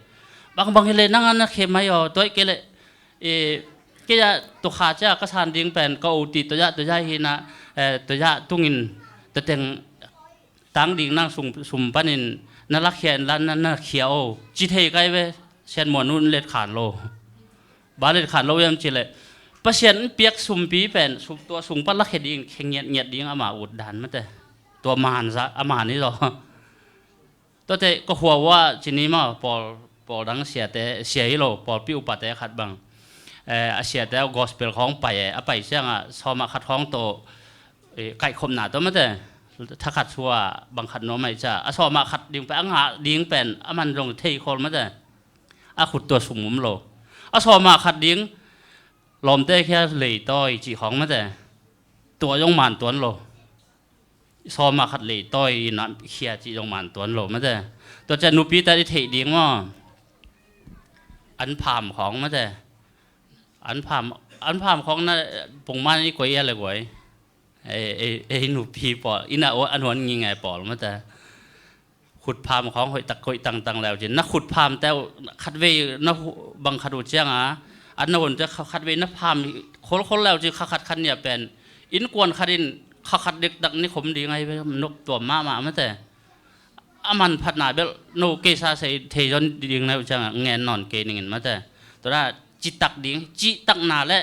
Bangbang hi le nang an a khe mai aw, tuaih kei le, e, kei ah tua kha cia ka san ding pen ka oti tua ah tua ah hi na, e, tua ah tungin tua teng tang ding nang sum, sum panin na lakhia in la na, na khia aw. Ci thei kai ve, Sian Muan uh in let khan lo. Ba let khan lo hiam ci le Pasian in piak sumpi pen sum, tua sung pan lakhia ding khe ngiat ngiat ding ama ut dan mate. Tua man za, a man hi zaw. Tuate ka hua ua ci ni ma pawl, pawl dang siate, sia hi lo, pawlpi upate khat bang. Eh, a siate gospel khawng pai e, a pai cianga sawma khat khawng tawh, eh, kaihkhopna tawh mate. Thakhat sua bang khat nuam ai ca. A sawma khat ding pen, a ngah ding pen, a man zong thei khol mate. A khut tua sum um lo. A sawma khat ding lawmte khia leitawi cih khawng mate. Tua zong man tuan lo. Sawma khat leitawi in a khia cih zong man tuan lo mate. Tua ciah nupite i theih ding maw? An pham khawng mate. An pham, an pham khawng na pungman i koi ia le guai. Ei, ei, ei nupi pawl ina a nuan ngi ngai pawl mate. Khut pham khawng hoih tak koih tangtang leu cin na khut pham teu khatvei na bang khat uh cianga an na hun te khatvei na pham kholkhol leu cin kha khat khan nia pen innkuan khat in kha khat dektak ni khom ding ahi ve, nop tuam mahmah mate. A manphatna belh no keisa sei thei zon ding na uh cianga ngen nawn kei ningin mate. Tua da citak ding, cihtakna le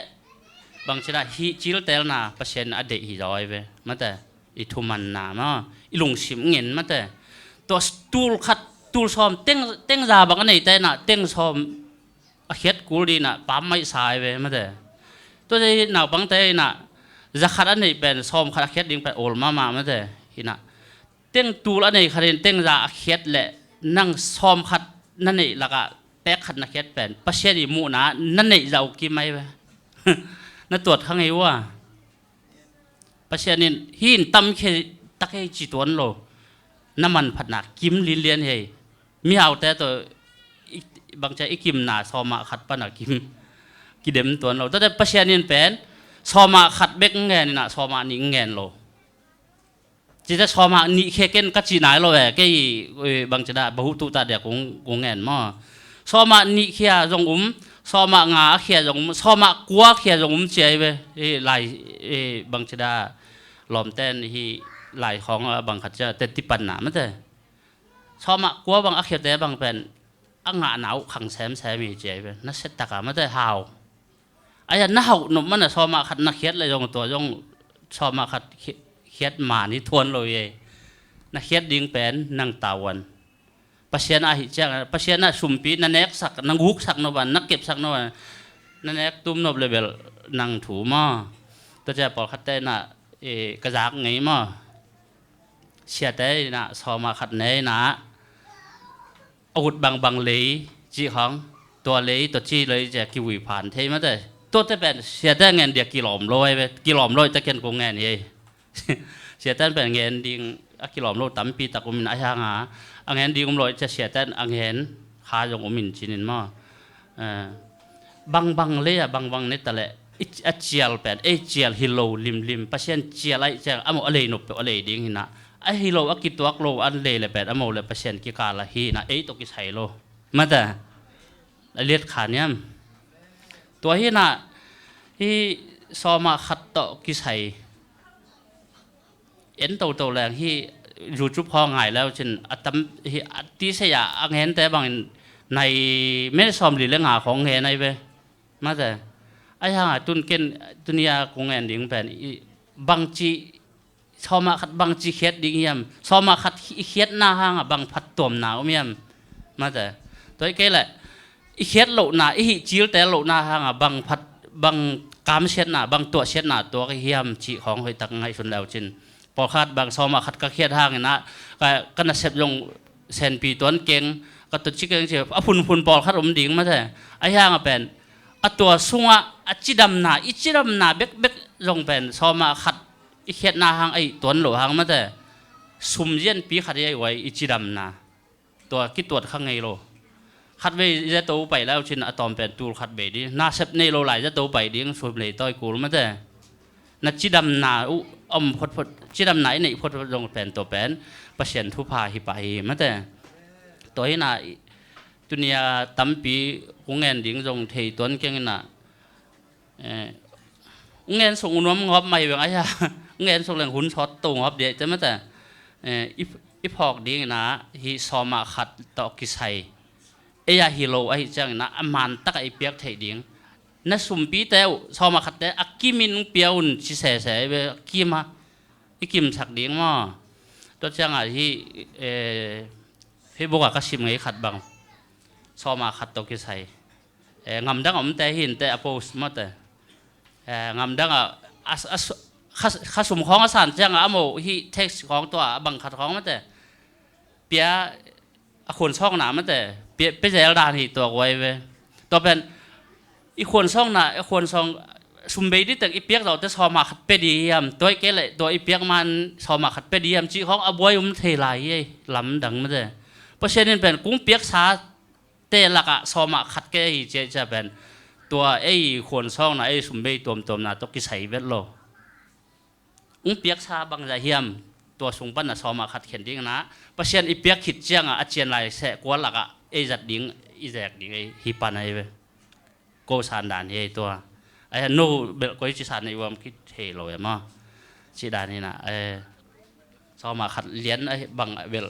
bangci da hih ciltelna Pasian a deih hi zaw ahi ve mate. I thumanna maw, i lungsim ngen mate. Tua tul khat, tul sawm, teng, teng za bang a neite inah, teng sawm a khiat kul dinah, pam maih sa ai ve mate. Tua zei naupangte inah, za khat a neih pen, sawm khat a khiat ding pen, awl mahmah mate. Inah, teng tul a nei khat in, teng za a khiat leh, nang sawm khat na neih lakah, pek khat na khiat pen, Pasian i muhna, na neih zah uh kim ai ve. Na tuat kha ngei ua. Pasian in hih in tam khia tak hei ci tuan lo. Na manphatna kim linlian hei. Mihaute tawh bangcia i kimna sawma khat pana kim kidem tuan lo. Tate Pasian in pen sawma khat bek ngen inah sawma nih ngen lo. Cite sawma nih khia ken ka cih nai lo e, kei bangcia dah bahuh tuhtah dia kung ngen maw. Sawma nih khia zong um, sawma nga a khia zong um, sawma kua khia zong um cia i ve. Lai bangcia dah lawmten hi lai khawng a bang khat cia te tipanna mate. Sawma kua bang a khiate bang pen a ngahna uh khang semsem hi cia i ve. Na settaka mate hau. Aia na hauh nop mana sawma khat na khiat le zong tua zong sawm ah khat khi-, khiat man hi thuan lo hi. Na khiat ding pen nang tavuan. Pasian ah hi ciang, Pasian ah sumpi na neksak, na guksak nop a, na kepsak nop a, na nek tum nop le bel nang thu maw. Tua ciang pawlkhatte in ah, eh, ka zak ngei maw. Siate in ah sawm ah khat ne in ah a ut bangbang lei cih khawng, tua lei, tua ci lei ciang kivui phan thei mate. Tuate pen siate a ngen ding a kilawm lo ahi ve, kilawm lo ahi ta ken kong ngen hi. Siate in pen ngen ding a kilawm lo tampi tak um in ahi hang a, a ngen ding um lo ahi ciang siate in a ngen kha zong um in cin in maw. Eh, bangbang lei a bangbang ne ta leh, i, a cial pen ei cial hi lo limlim, Pasian cial ahi ciang amau a lei nop peuh a lei ding hi in ah, ahi lo a kituak lo an lei le pen amau le Pasian kikal a hi in ah ei tawh kisai lo. Mate, a liat kha niam. Tua hi in ah, hi sawm ah khat tawh kisai en toto leng hi YouTube khawng ngai leu cin a tam hi a ti se a a ngente bangin nai minute sawmli le nga khawng ngen ahi ve. Mate. Ahi hang a tun ken tuni a kong ngen ding pen i bangci sawm ah khat bangci khiat ding hiam? Sawm ah khat i khiatna hang a bang phattuamna um hiam? Mate. Tua hi kei leh i khiat lohna, i hih cilte lohna hang a bang phat, bang kamsiatna, bang tuahsiatna tuak i hiam cih khawng hoihtak ngaihsun leu cin. Pawlkhat bang sawm ah khat ka khiat hang in ah, ka, ka nasep zong senpi tuan keng, ka tuci keng ci, a phunphun pawlkhat om ding mate. Ahi hang a pen, a tua sungah a cidamna, i cidamna bekbek zong pen sawm ah khat i khiatna hang ahi tuan lo hang mate. Sum zianpi khat i ahi uai i cidamna. Tua kituat kha ngei lo. Khatvei zato pai lai uh cin a tawm pen tul khatvei ding. Nasep nei lo lai zato pai ding, sum lei tawi kul mate. Na cidamna uh om photphot, cidamna i neih photphot zong pen tua pen Pasian thupha hi pah hi mate. Tua hi in ah i, tuni a tampi kong ngen ding zong thei tuan keng in ah, eh, ngen sung nuam ngawp mai veng ahi a, ngen sung leng hun sawt to ngawp dih te mate. Eh, i, i phawk ding in ah hi sawm ah khat tawh kisai. Ei a hi lo ahi ciang in ah a man tak a i piak theih ding. Na sumpite uh sawm ah khatte a kimin pia un ci sese ve, a kim a i kimsak ding maw. Tua ciang ah hi, eh, Facebook ah ka sim ngei khat bang. Sawm ah khat tawh kisai. Eh, ngamdang a omte hi in te a post mate. Eh, ngamdang a, a, a, kha, kha sum khawng a san ciang a amau hi text khawng tua a bang khat khawng mate. Pia a khuansawnna mate. Pia, pia zel dan hi tua guai ve. Tua pen i khuansawnna, i khuansawng sum bei dih teng i piak zawh te sawm ah khat pia dih hiam? Tua hi kei leh tua i piak man sawm ah khat pia dih hiam cih khawng a buai um thei lai hi ei, lamdang mate. Pasian in pen kong piaksa te lakah sawm ah khat kei ahi ciah ciah pen tua ei khuansawnna, ei sum bei tuamtuamna tawh kisai vet lo. Ung piaksa bangzah hiam, tua sung pan a sawm ah khat khen ding in ah Pasian i piak khit ciang a a cian lai seh kua lakah ei zat ding, i zek ding ei hi pan ahi ve. Ko san dan hi ei tua. Ai no bel koi ci san nei uam kithei lo e maw. Ci dan hi in ah, eh, sawm ah khat lian ahi bang bel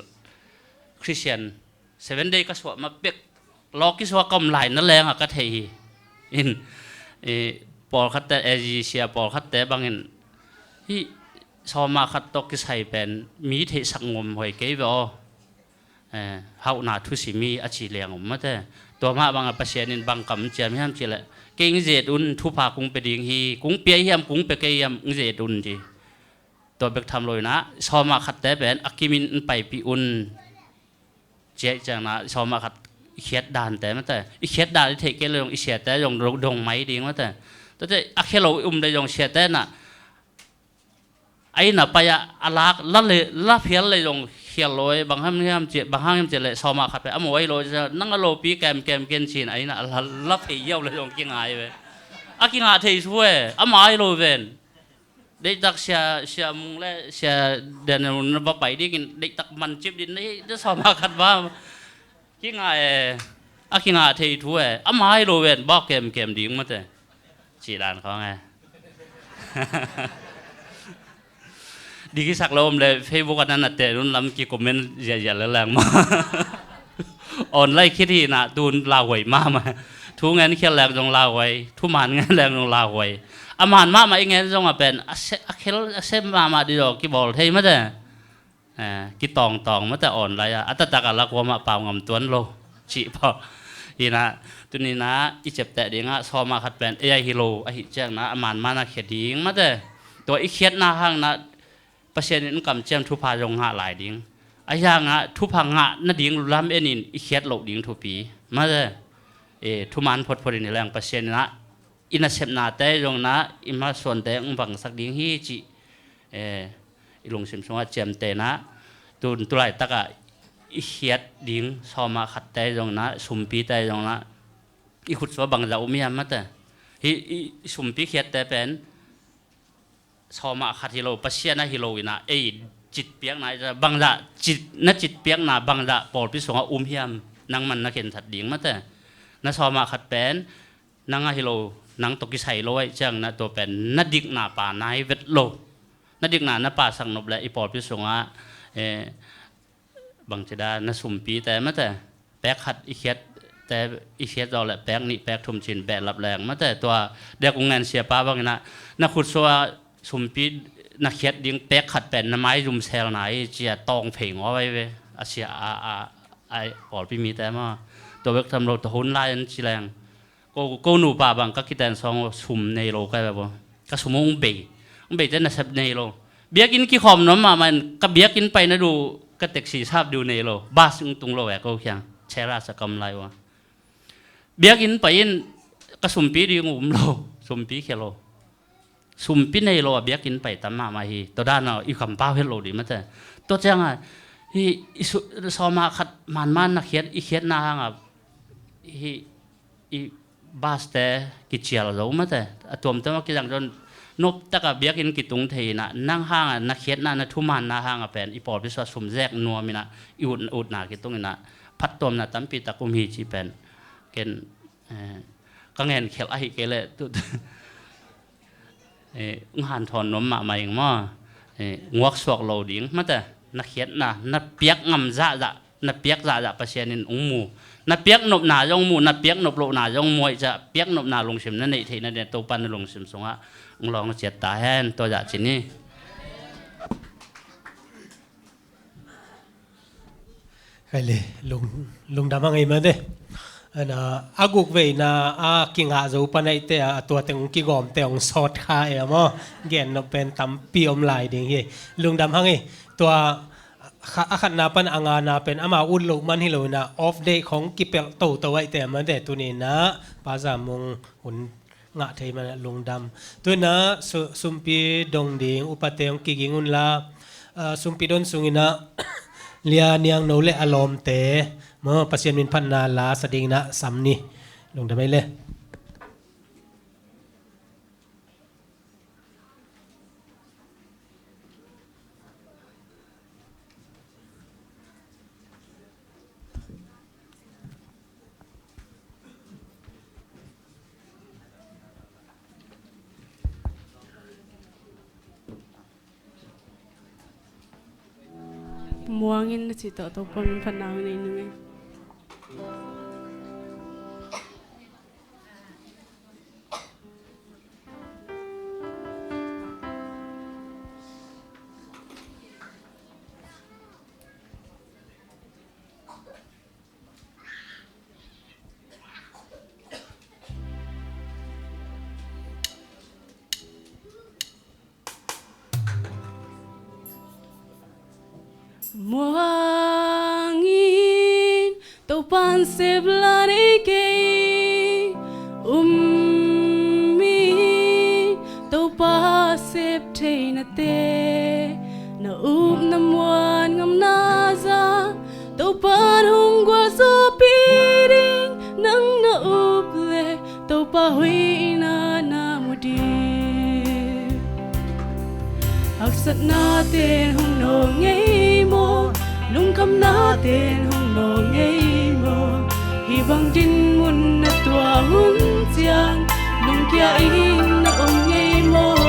Christian Seven Day ka suah ma pek lawk kisuak ka om lai na leng a ka thei hi. In, eh, pawlkhatte, eh, zisia pawlkhatte bangin hi sawm ah khat tawh kisai pen mi theihsak ngom huai kei ve aw. Eh, hauhna thusim hi a ci liang om mate. Tua mah bangah Pasian in bang kam ciam hiam cih leh, kei ing zet un, thupha kung pia ding hi, kung pia hiam kung pia kei hiam ing zet un ci. Tua bek tham lo in ah sawm ah khatte pen a kimin in paipih un. Ciah ciang in ah sawm ah khat i khiat dante mate, i khiat dan i theih kei lo zong i siate zong dong, dong mai ding mate. Tuate a khia lo i um le zong siate in ah a inn ah pai ah a lak la le, la phial le zong khial lo ei, bang ham hiam cih, bang hang hiam cih leh sawm ah khat pen a maw ei lo, nang a lopi kemkem ken ci in a inn ah la, la phei hiau le zong kingai ve. A kingah thei thu e, a mai lo ven. Deihtak sia, sia mung le sia den na va pai dingin deihtak man cip din na hi, na sawm ah khat va. Kingah e, a kingah thei thu e, a mai lo ven, bak kemkem ding mate. Cih dan khawng e. Digisak lo om le Facebook ah na na teh nun lam ki comment ziahziah le leng maw. Online khit hi in ah tun lauhuai mahmah. Thu ngen khial leng zong lauhuai, thuman ngen leng zong lauhuai. a man mahmah i ngen zongah pen a se, a khel a se mahmah dih zaw kibawl thei mate. Eh, kitawngtawng mate online ah, a taktak a la kuamah pau ngam tuan lo cih pawl. Hi na, tuni na i ciapteh dingah sawmah khat pen ei a hi lo ahih ciangna a man man a khia ding mate. Tua i khiatna hangna Pasian in kamciam thupha zong ngah lai ding. A hiangah thupha ngah nading lam enin i khiat loh ding thupi mate. Eh, thuman photphot in hi leng Pasian inah i nasepnate zongna i masuante hong bangsak ding hi cih, eh, i lungsim sungah ciamtehna tun tulaitakah i khiat ding sawmah khatte zongna, sumpite zongna i khutsuah bangzah um hiam mate. Hi i, i sumpi khiatte pen sawmah khat hi lo, Pasian a hi lo inah ei citpiakna i bangzah cit, na citpiakna bangzah pawlpi sungah um hiam? Nangman na khensat ding mate. Na sawmah khat pen nang a hi lo, nang tawh kisai lo ahih ciangna tua pen na dikna pa nai vet lo. Na dikna na pasak nop le i pawlpi sungah, eh, bangci da na sumpite mate. Pek khat i khiatte, i khiat zaw le pek nih pek thum cin behlap leng mate. Tua dek ung ngen siapa bangin ah na khutsuah sumpi na khiat ding pek khat pen na maizum selna hi cia tawng phei ngaw ai ve. A sia a, a, a pawlpi mite maw. Tua bek tham lo tua hun lai an ci leng. Ko, ko nupa bang ka kiten sawng sum nei lo ka ve bo. Ka sum hong bei. Hong bei te nasep nei lo. Biakinn kikhawm nuam mahmah in ka biakinn paina duh ka taxi sap duh nei lo. Bus hong tung lo e ko khiang. Chera sa kam lai ua. Biakinn pai in ka sumpi ding um lo. Sumpi khia lo. Sumpi nei lo a biakinn pai tam mahmah hi. Tua dan a i kampau het lo dih mate. Tua ciang a hi i su, sawmah khat manman na khiat, i khiatna hang a hi i bus te kicial zo mate. A tuamtuam a kizang zon noptak a biakinn kitung thei inah nang hang a na khiatna na thumanna hang a pen i pawlpi sua sum zek nuam inah i ut, utna kitung inah phattuamna tampi tak um hi ci pen ken, eh, ka ngen khial ahi kei leh tu, eh, hong hanthawn nuam mahmah ing maw. Eh, nguaksuak lo ding mate. Na khiatna na piak ngam zahzah, na piak zahzah Pasian in hong mu. Na piak nopna zong mu, na piak nop lohna zong mu ahih ciah piak nopna lungsim na neih theihna ding Topa na lungsim sungah hong lawng ciat ta hen. Tua zah ci ni. Khai le, lung, lungdam hang ei mate. Ana, a guk veina a kingah zo panaihte a, a tua teng hong kigawmte hong sawt kha e maw. Gen nop pen tampi om lai ding hi. Lungdam hang ei. Tua kha, a khatna pan a ngana pen ama ut loh man hi lo inah off day khong kipelh toto ahihte mate. Tuni inah Pa Zam Mung hun ngah thei man a lungdam. Tu inah su, sumpi dong ding upate hong kiging unla, ah, sumpi don sung inah Lia Niang No le a lawmte maw Pasian min phatna la sa ding inah sam ni. Lungdam ei le. Muangin na cih tawh Topa min phatna hong nei ning ei. Muangin Topa'n sep la nei kei, um in Topa sep theinate, na up na muan ngamna zah Topa'n hong gualzawhpih ding, nang na up leh Topa hoihna na mu ding. Haksatnate hong nawk ngei maw, lungkhamnate hong nawk ngei maw, hih bang dinmun na tuah hun ciang lungkia in na om ngei maw?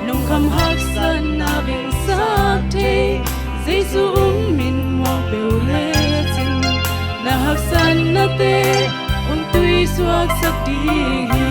Lungkham haksatna vengsak thei Jesu um in muang peuh lecin, na haksatnate hong tuisuaksak ding hi.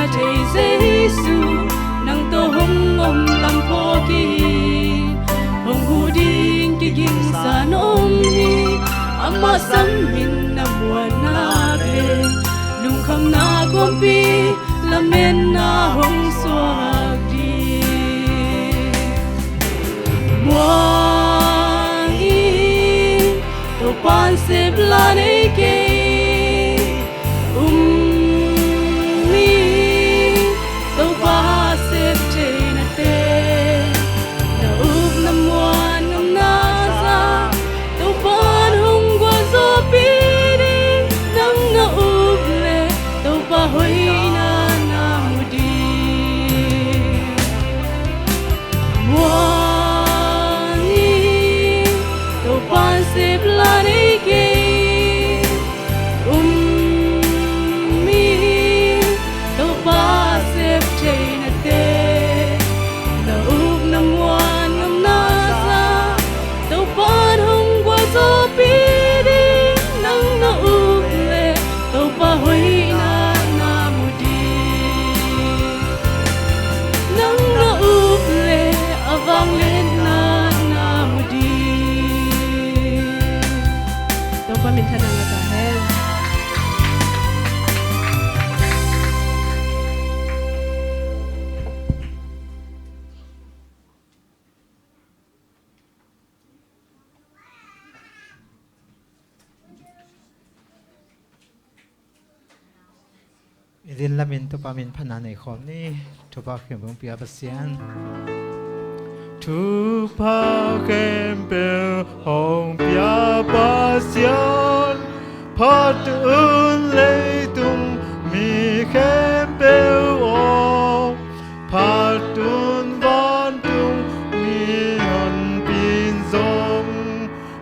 Thei Jesu, nang tawh hong om lam phawk hi. Hong huh ding kigingsa na om hi. Amah sam in na muanna le lungkhamna kawmpi, lametna hong suak ding. Muang in, Topa'n sep la nei kei. Um in, Topa sep thei na te. Na up na muan ngamna zah, Topa'n hong gualzawhpih ding. Nang na up leh Topa hoihna na mu ding. Muang in, Topa'n sep la nei kei. Um in, Topa sep thei na te. Na up na muan ngamna zah, Topa'n hong gualzawhpih ding. Nang na up leh Topa hoihna na mu ding. Nang na up leh a vangliatna na mu ding. Topa minthanna ngah ta hen. I din lamin Topa min phatna nei khawm ni. Thupha khempeuh hong pia Pasian. Thupha khempeuh hong pia Pasian, phat un leitung mi khempeuh aw, phat un vantung mihonpi in zong,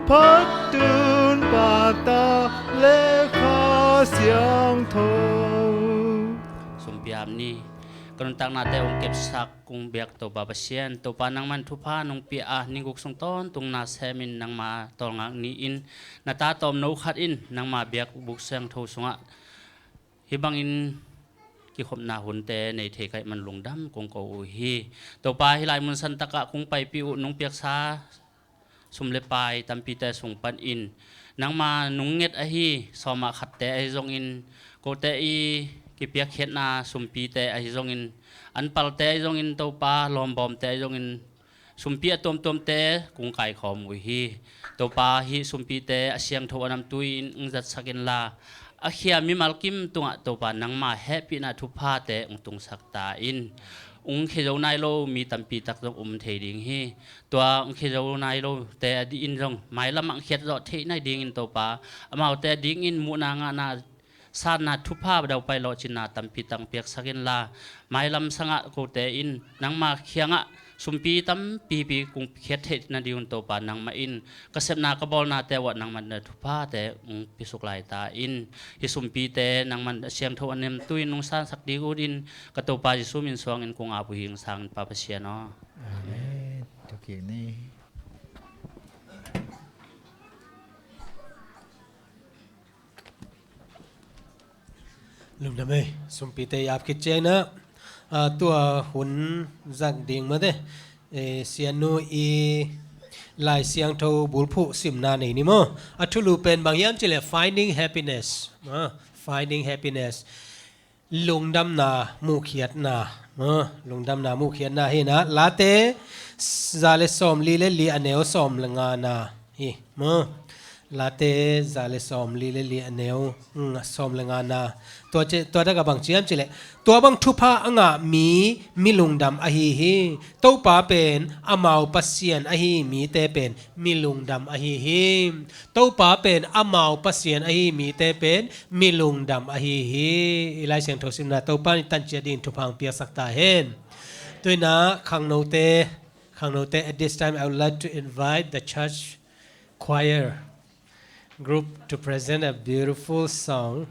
phat un Pa, Ta le Kha Siangtho. Sumpi ap ni. Ka nuntaknate hong kepsak kong biak Topa Pasian, Topa nangman thupha nong pia a, ni guk sung tawntung na semin nangma tawlngak ni-in na ta tawmno khat in nangma biakbuk siangtho sungah hih bangin kikhopna hunte nei thei ka hih man lungdam kong ko uh hi. Topa, hih lai mun santakah kong paipih uh nong piaksa sum le pai tampite sung panin nangma nung nget ahi sawmah khatte ahi zongin, kote i kipiakkhiatna sumpite ahi zongin, anpalte ahi zongin, Topa lawmbawmte ahi zongin, sumpi a tuamtuamte kong kaikhawm uh hi. Topa, hih sumpite a siangtho a namtui in hong zatsak inla, a khia mimal kim tungah Topa nangma hehpihna thuphate hong tungsak ta in. Hong khia zo nai lo mi tampi tak zong um thei ding hi. Tua hong khia zo nai lote a dih in zong mailamah hong khiat zawh theih nai dingin Topa, amaute a dingin muhna ngahna, sanna, thupha daupai lawhcinna tampi tak piaksak inla, mailam sangah kote in nangma kiangah sumpi tampipi kong khiat theih nadingun Topa nangmah in ka sepna ka bawlnate uah nangmah na thuphate hong piasuk lai ta in. Hih sumpite nangmah a siangtho a namtui in hong sansak ding utin ka Topa Jesu min suangin kong ap uh hi, hong sangin Pa Pasian aw. Amen. Thukik ni. Lungdam ei, sumpite i ap khit ciangin ah, tua hun zak ding mate, eh, Siannu i Lai Siangtho bulphuh simna nei ni maw. A thulu pen bang hiam cih leh Finding Happiness. Ah, Finding Happiness. Lungdamna muhkhiatna. Ah, lungdamna muhkhiatna hi na. Late za le sawmli le li a neu sawm le ngana hi maw. Late za le sawmli le li a neu, mm, sawm le ngana. Tua ci, tua tak a bang ci hiam cih leh, tua bang thupha a ngah mi, mi lungdam ahi hi. Topa pen amau Pasian ahi mite pen mi lungdam ahi hi. Topa pen amau Pasian ahi mite pen mi lungdam ahi hi. I Lai Siangtho simna Topa in i tanciat dingin thupha hong piaksak ta hen. Tu-in ah khangnote, khangnote, at this time I would like to invite the church choir group to present a beautiful song.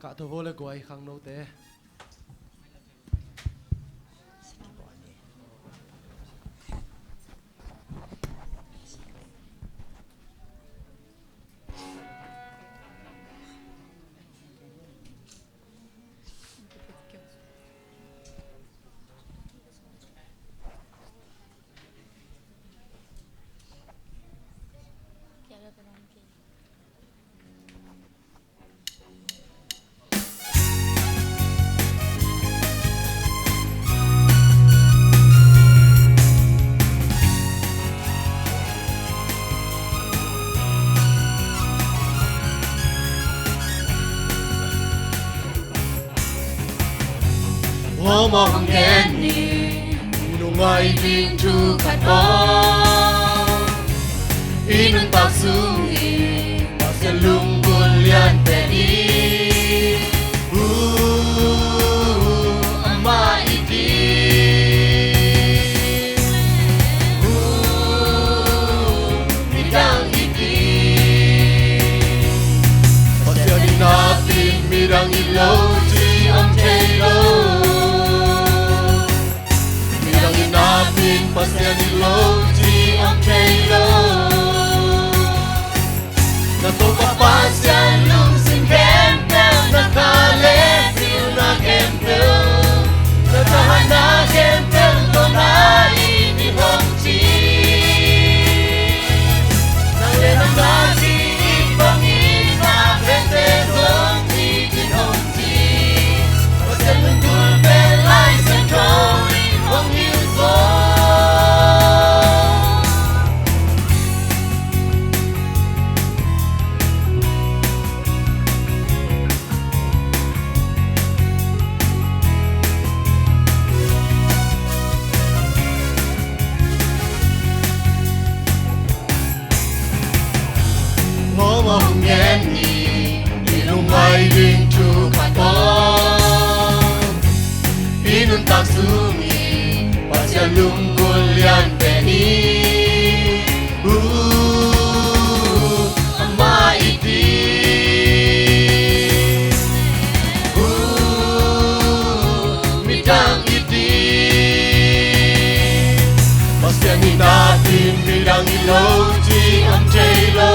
A tho vo le guai khangnote. Lawm a hong gen ni, i lungngai ding thu khat bang. I nuntak sungin Pasian lunggulh lian pen hi. Uh, amah i ding. Uh, midang i ding. Pasian i napi-in midang it lo ci om thei lo. Midang i napi-in Pasian it lo ci om thei lo. Na Topa Pasian lungsim khempeuh, na kha le pilna khempeuh, na thahatna khempeuh tawh na it in hong ci. Nang le nang na ci-it bangin na vengte zong it in hong ci. Pasian lunggulh pen Lai Siangtho in hong hilh zaw. Lawm a hong gen ni, i lungngai ding thu khat bang. I nuntak sungin Pasian lunggulh lian pen hi. Uh, amah i ding. Uh, midang i ding. Pasian i napi-in midang it lo ci om thei lo.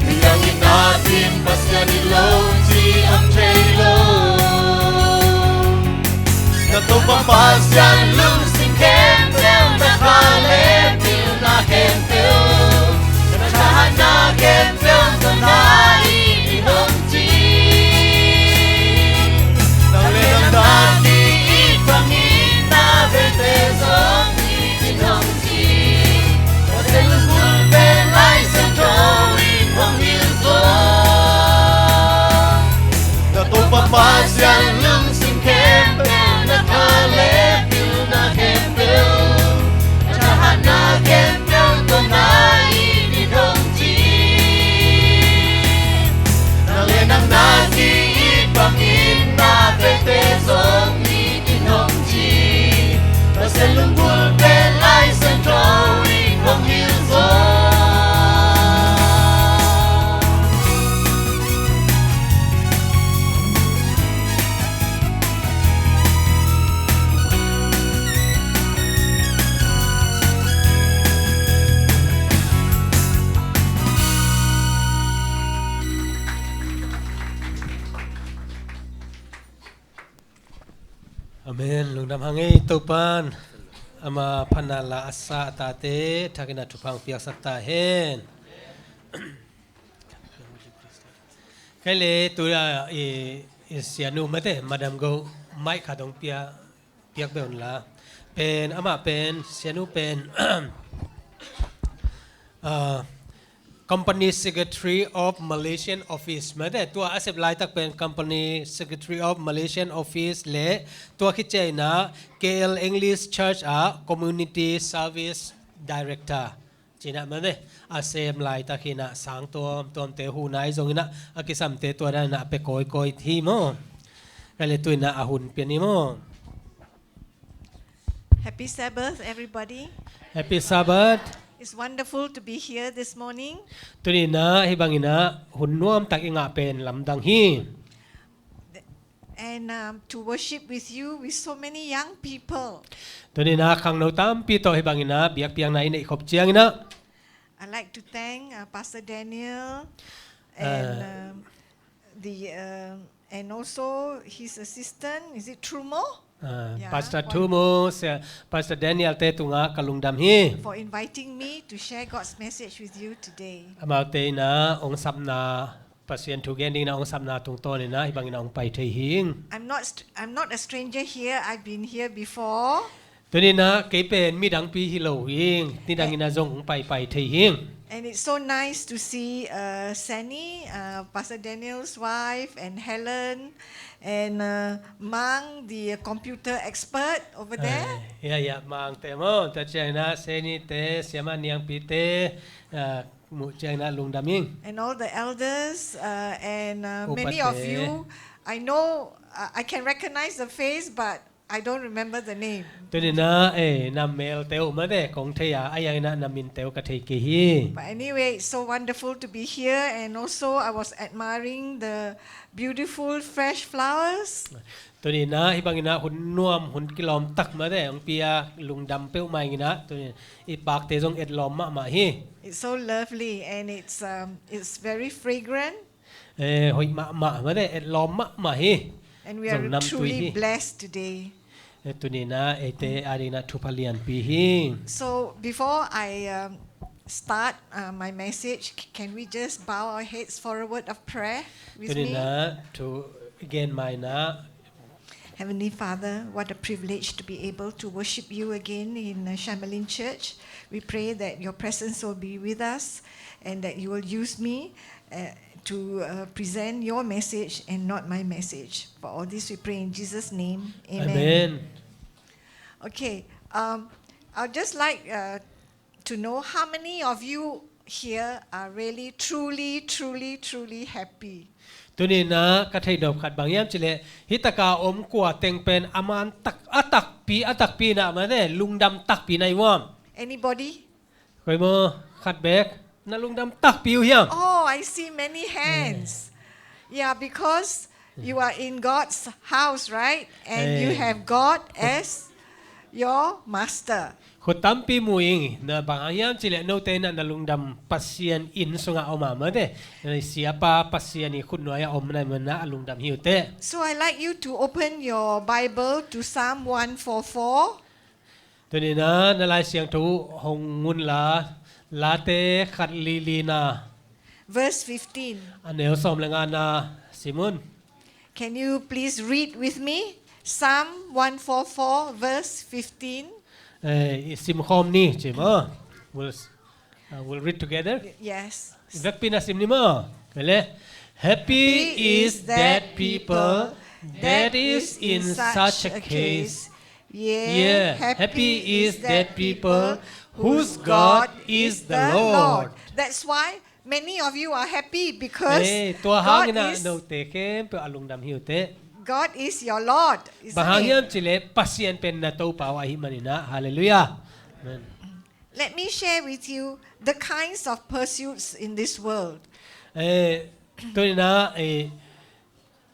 Midang i napi-in Pasian it lo ci om thei lo. Na Topa Pasian lungsim khempeuh, na kha le pilna khempeuh, na thahatna khempeuh tawh na it in hong ci. Nang le nang na ci-it bangin na vengte zong it in hong ci. Pasian lunggulh pen Lai Siangtho in hong hilh zaw. Na Topa Pasian lungsim khempeuh, na kha le pilna khempeuh, na thahatna khempeuh tawh na it in hong ci. Nang le nang na ci-it bangin na vengte zong it in hong ci. Pasian lunggulh pen Lai Siangtho in hong hilh zaw. Amen. Lungdam hang ei. Topa'n ama phatna la a sa a tate thak in a thupha piaksak ta hen. Kei le tu a i, i sianu mate, Madam Go, mic khat hong pia, piak beh un la. Pen, amah pen, sianu pen, ah, Company Secretary of Malaysian Office mate, tua a sep laitak pen Company Secretary of Malaysian Office le tua khit ciangin ah K L English Church ah Community Service Director ci-in ah mate, a sem laitak hi-in ah sang tuamtuamte, huhna ahi zongin ah a kisamte tua dan in ah a pia kawikawi hi maw. Kei le tu-in ah a hun pia ni maw. Happy Sabbath, everybody. Happy Sabbath. It's wonderful to be here this morning. Tuni-in ah hih bangin ah hun nuamtak i ngah pen lamdang hi. And um, to worship with you, with so many young people. Tuni-in ah khangno tampi tawh hih bangin ah biakpiakna i neih khop ciangin ah, I'd like to thank uh, Pastor Daniel and um, the uh, and also his assistant. Is it Trumo? Ah, yeah, Pastor Trumo, Pastor Daniel te tungah ka lungdam hi. For inviting me to share God's message with you today. Amaute in ah hong sapna, Pasian thu gen dingin ah hong sapna tungtawnin ah hih bangin ah hong pai thei hi ing. I'm not st- I'm not a stranger here. I've been here before. Tuni-in ah kei pen midangpi hi lo hi ing. Nidangin ah zong hong paipai thei hi ing. And it's so nice to see uh, Sani, uh, Pastor Daniel's wife, and Helen, and uh, Mang, the computer expert over there. Eh, ya, ya, Mang te maw. Tua ciangin ah Sani te, Siamah Niangpi te, ah, muh ciangin ah lungdam ing. And all the elders uh, and uh, many of you, I know uh, I can recognize the face, but I don't remember the name. Tuni-in ah eh, na melte uh mate kong thei a, a yangin ah na minte uh ka thei kei hi. But anyway, it's so wonderful to be here, and also I was admiring the beautiful fresh flowers. Tuni-in ah hih bangin ah hun nuam, hun kilawm tak mate hong pia, lungdam peuhmah ing in ah, tuni-in i pakte zong etlawm mahmah hi. It's so lovely and it's um, it's very fragrant. Eh, hoih mahmah mate, etlawm mahmah hi. And we are truly blessed today. Eh, tuni-in ah eite adingin ah thupha lianpi hi. So before I um, start uh, my message, c- can we just bow our heads for a word of prayer with me? Tuni-in ah thu gen ma-in ah. Heavenly Father, what a privilege to be able to worship you again in uh, Shamalin Church. We pray that your presence will be with us and that you will use me uh, to uh, present your message and not my message. For all this we pray in Jesus' name. Amen. Amen. Okay, um, I'd just like uh, to know how many of you here are really, truly, truly, truly happy. Tuni-in ah ka theih nop khat bang hiam cih leh, hih taka om kua teng pen a man tak, a takpi, a takpi in ah mate lungdam takpi na hi uam? Anybody? Koi maw, khat bek na lungdam takpi uh hiam? Oh, I see many hands. Yeah, because you are in God's house, right? And you have God as your master. Khut tampi mu ing. Na bang hang hiam cih leh note in ah na lungdam Pasian inn sungah om a mate, na siapa Pasian i khut nuai-ah om na hi manin ah a lungdam hi uh teh. So I'd like you to open your Bible to Psalm one four four. Tuni-in ah na Lai Siangtho hong ngun la, Late khat li li na, verse fifteen. A neu sawm le ngana sim un. Can you please read with me Psalm one four four, verse fifteen? Eh, i sim khawm ni ci maw. We'll, uh, we'll read together. Yes. Vekpi-in ah sim ni maw. Kei le. Happy is that people that is in such a case. Yeah, happy is that people whose God is the Lord. That's why many of you are happy because eh, tua hangin ah note khempeuh a lungdam hi uh teh. God is your Lord, isn't it? Bang hang hiam cih leh Pasian pen na Topa uh ahih manin ah. Halleluiah. Amen. Let me share with you the kinds of pursuits in this world. Eh, tuni-in ah eh,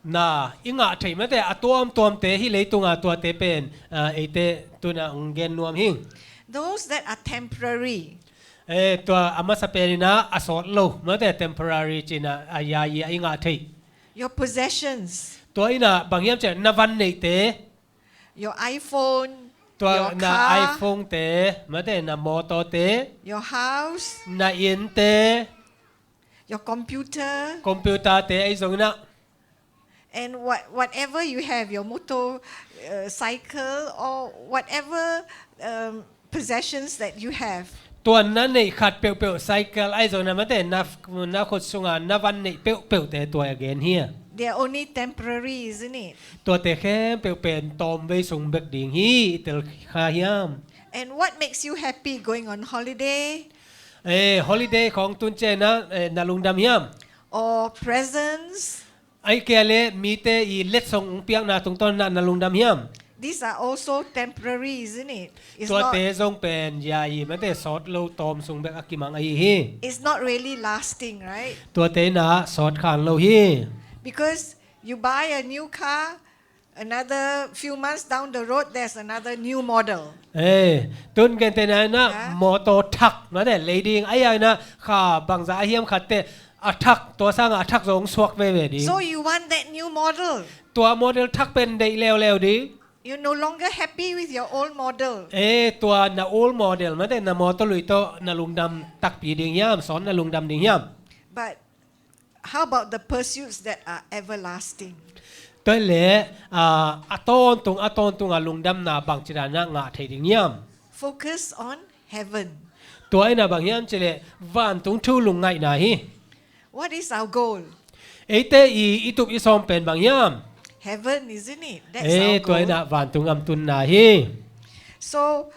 na i ngah theih mate a tuamtuamte hih leitunga tuate pen ah, eite tuni-in ah hong gen nuam hi ing. Those that are temporary. Eh, tua a masa penin ah a sawt lo mate, temporary ci-in ah a yayi a i ngah theih. Your possessions. Tua in ah bang hiam cih leh na van neihte. Your iPhone. Tua na iPhone te mate, na mawtawte. Your house. Na innte. Your computer. Computer te ahi zongin ah. And what, whatever you have, your motor, uh, cycle, or whatever um, possessions that you have. Tua na neih khat peuhpeuh, cycle ahi zongin ah mate, na, na khut sunga na van neih peuhpeuhte tua a gen hi a. They are only temporary, isn't it? Tuate khempeuh pen tawmvei sung bek ding hi, i tel kha hiam? And what makes you happy going on holiday? Eh, holiday khawng tun ciangin ah eh, na lungdam hiam? Or presents? Ahih kei leh mite i letsong hong piakna tungtawn in ah na lungdam hiam? These are also temporary, isn't it? It's not, tuate zong pen yayi mate, sawt lo tawm sung bek a kimang ahi hi. It's not really lasting, right? Tuate in ah sawt khan lo hi. Because you buy a new car, another few months down the road, there's another new model. Eh, tun gentehna in ah, ha? Mawtaw thak mate lei ding, a ya in ah kha bangza a hiam khat teh a thak, tua sangah a thak zong suak veve ding. So you want that new model. Tua model thak pen deih leuleu ding. You're no longer happy with your old model. Eh, tua na old model mate na mawtaw lui tawh na lungdam takpi ding hiam, sawn na lungdam ding hiam? But how about the pursuits that are everlasting? Tua leh, ah, a tawntung, a tawntung a lungdamna bangci dan in ah ngah thei ding hiam? Focus on heaven. Tua in ah bang hiam cih leh vantung thu lungngaihna hi. What is our goal? Eite i, i tup i sawm pen bang hiam? Heaven, isn't it? That's our goal. Eh, tua in ah vantung gam tunna hi. So,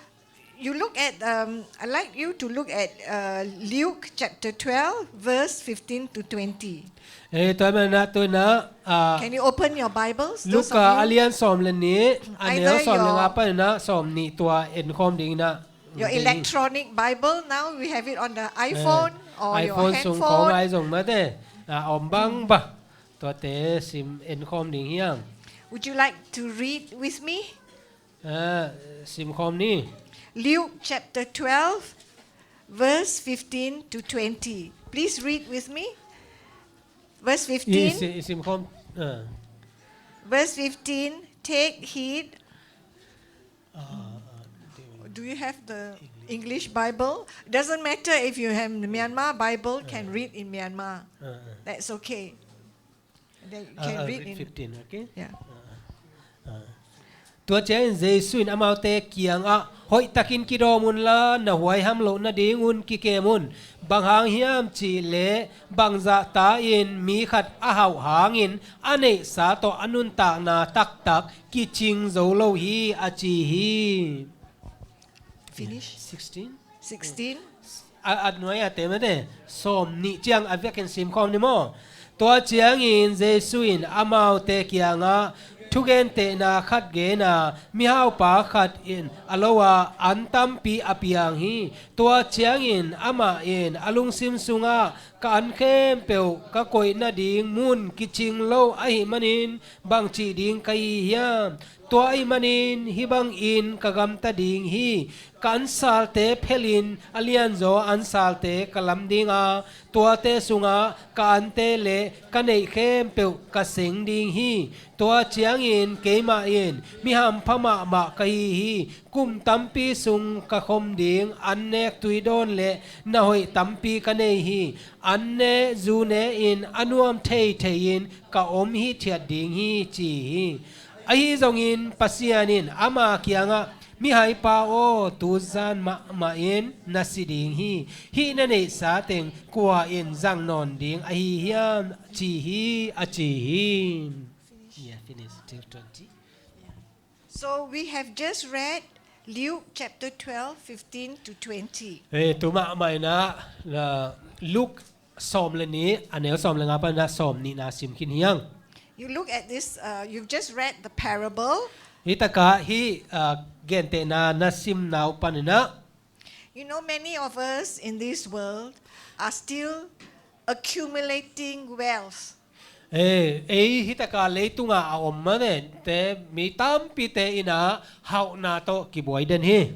you look at, um, I'd like you to look at, uh, Luke chapter twelve, verse fifteen to twenty. Eh, tua in ah, tua in ah, ah, can you open your Bibles? Those of you, Luka a lian sawm le nih, a neu sawm le nga pan in ah sawm nih tua en khawm ding in ah. Your electronic Bible, now we have it on the iPhone or your handphone. Eh, iPhone sung khawng ai zong mate, ah, om bang ba. Tuate sim en khawm ding hiam? Would you like to read with me? Ah, sim khawm ni. Luke chapter twelve, verse fifteen to twenty. Please read with me. Verse fifteen. I si-, i sim khawm, ah. Verse fifteen, take heed. Ah, ah, do you have the English Bible? Doesn't matter if you have the Myanmar Bible, can read in Myanmar. Ah, ah. That's okay. Then you can read in fifteen, okay? Yeah. Ah, ah. Tua ciangin Jesu in amaute kiangah, hoihtakin kidawm unla, na huaiham loh nadingun kikem un. Bang hang hiam cih leh, bangzah ta in mi khat a hauh hangin a neihsa tawh a nuntakna taktak kicing zo lo hi, a ci hi. Finish. Sixteen? Sixteen. A, a nuai a te mate, sawm nih ciang a vekin sim khawm ni maw? Tua ciangin Jesu in amaute kiangah thugentehna khat gen a, mihaupa khat in a lo a an tampi a piang hi. Tua ciangin amah in a lungsim sungah, ka an khempeuh ka koih nading mun kicing lo ahih manin bangci ding ka hi hiam? Tua ahih manin hih bangin ka gamta ding hi. Ka ansalte phelin a lianzaw ansalte ka lam ding a, tuate sungah ka ante le ka neih khempeuh ka seng ding hi. Tua ciangin keimah in mi hampha mahmah ka hi hi. Kum tampi sung ka khom ding annek tuidawn le na hoih tampi ka nei hi. An ne zu ne in a nuam theithei in ka om hithiat ding hi, ci hi. Ahi zongin Pasian in ama kiangah, mihaipa aw, tuzan mahmah in na si ding hi. Hih na neihsa teng kua in zang nawn ding ahi hiam, ci hi, a ci hi. Yeah, finish till twenty. So we have just read Luke chapter twelve, fifteen to twenty. Eh, tu mahmah in ah, ah, Luke sawm le nih, a neu sawm le nga pan in ah sawm nihna sim khin hi hang. You look at this, uh, you've just read the parable. Hih takah hih, ah, gentehna na simna uh pan in ah. You know, many of us in this world are still accumulating wealth. Eh, ei hih takah leitungah a om mate, mi tampite in ah hauhna tawh kibuai den hi.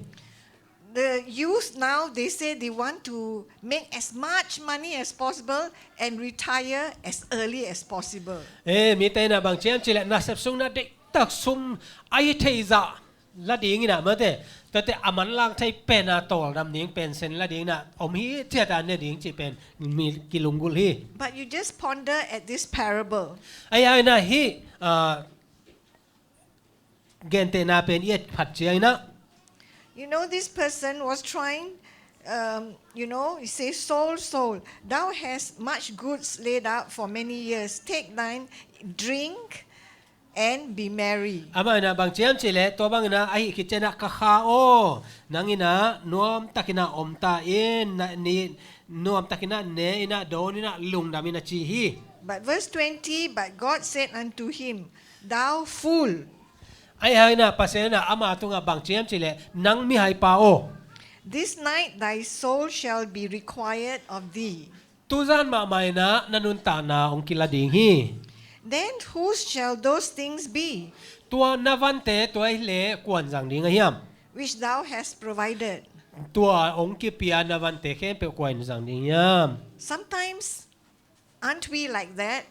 The youth now, they say they want to make as much money as possible and retire as early as possible. Eh, mite in ah bang ci hiam cih leh nasep sung in ah deihtak sum a hi thei zah la ding in ah mate, tuate a manlang thei pen a tawldam ding, pension la ding in ah om hithiat a ne ding cih pen mi kilunggulh hi. But you just ponder at this parable. Ahi hangin ah hih, ah, gentehna pen i et phat ciangin ah. You know, this person was trying, um, you know, he says, "Soul, soul, thou hast much goods laid up for many years. Take thine, drink, and be merry." Amah in ah bang ci hiam cih leh, tua bangin ah ahi khit ciangin ah, ka kha aw, nang in ah nuamtakin ah om ta in, na, ni, nuamtakin ah ne in ah dawn in ah lungdam in, a ci hi. But verse twenty, but God said unto him, "Thou fool." Ahi hangin ah Pasian in ah ama tungah bang ci hiam cih leh, nang mihaipa aw, this night thy soul shall be required of thee. Tuzan mahmah in ah na nuntakna hong kila ding hi. Then whose shall those things be? Tua na vante tua hi leh kua'n zang ding a hiam? Which thou hast provided. Tua hong kipia na vante khempeuh kua'n zang ding hiam? Sometimes, aren't we like that?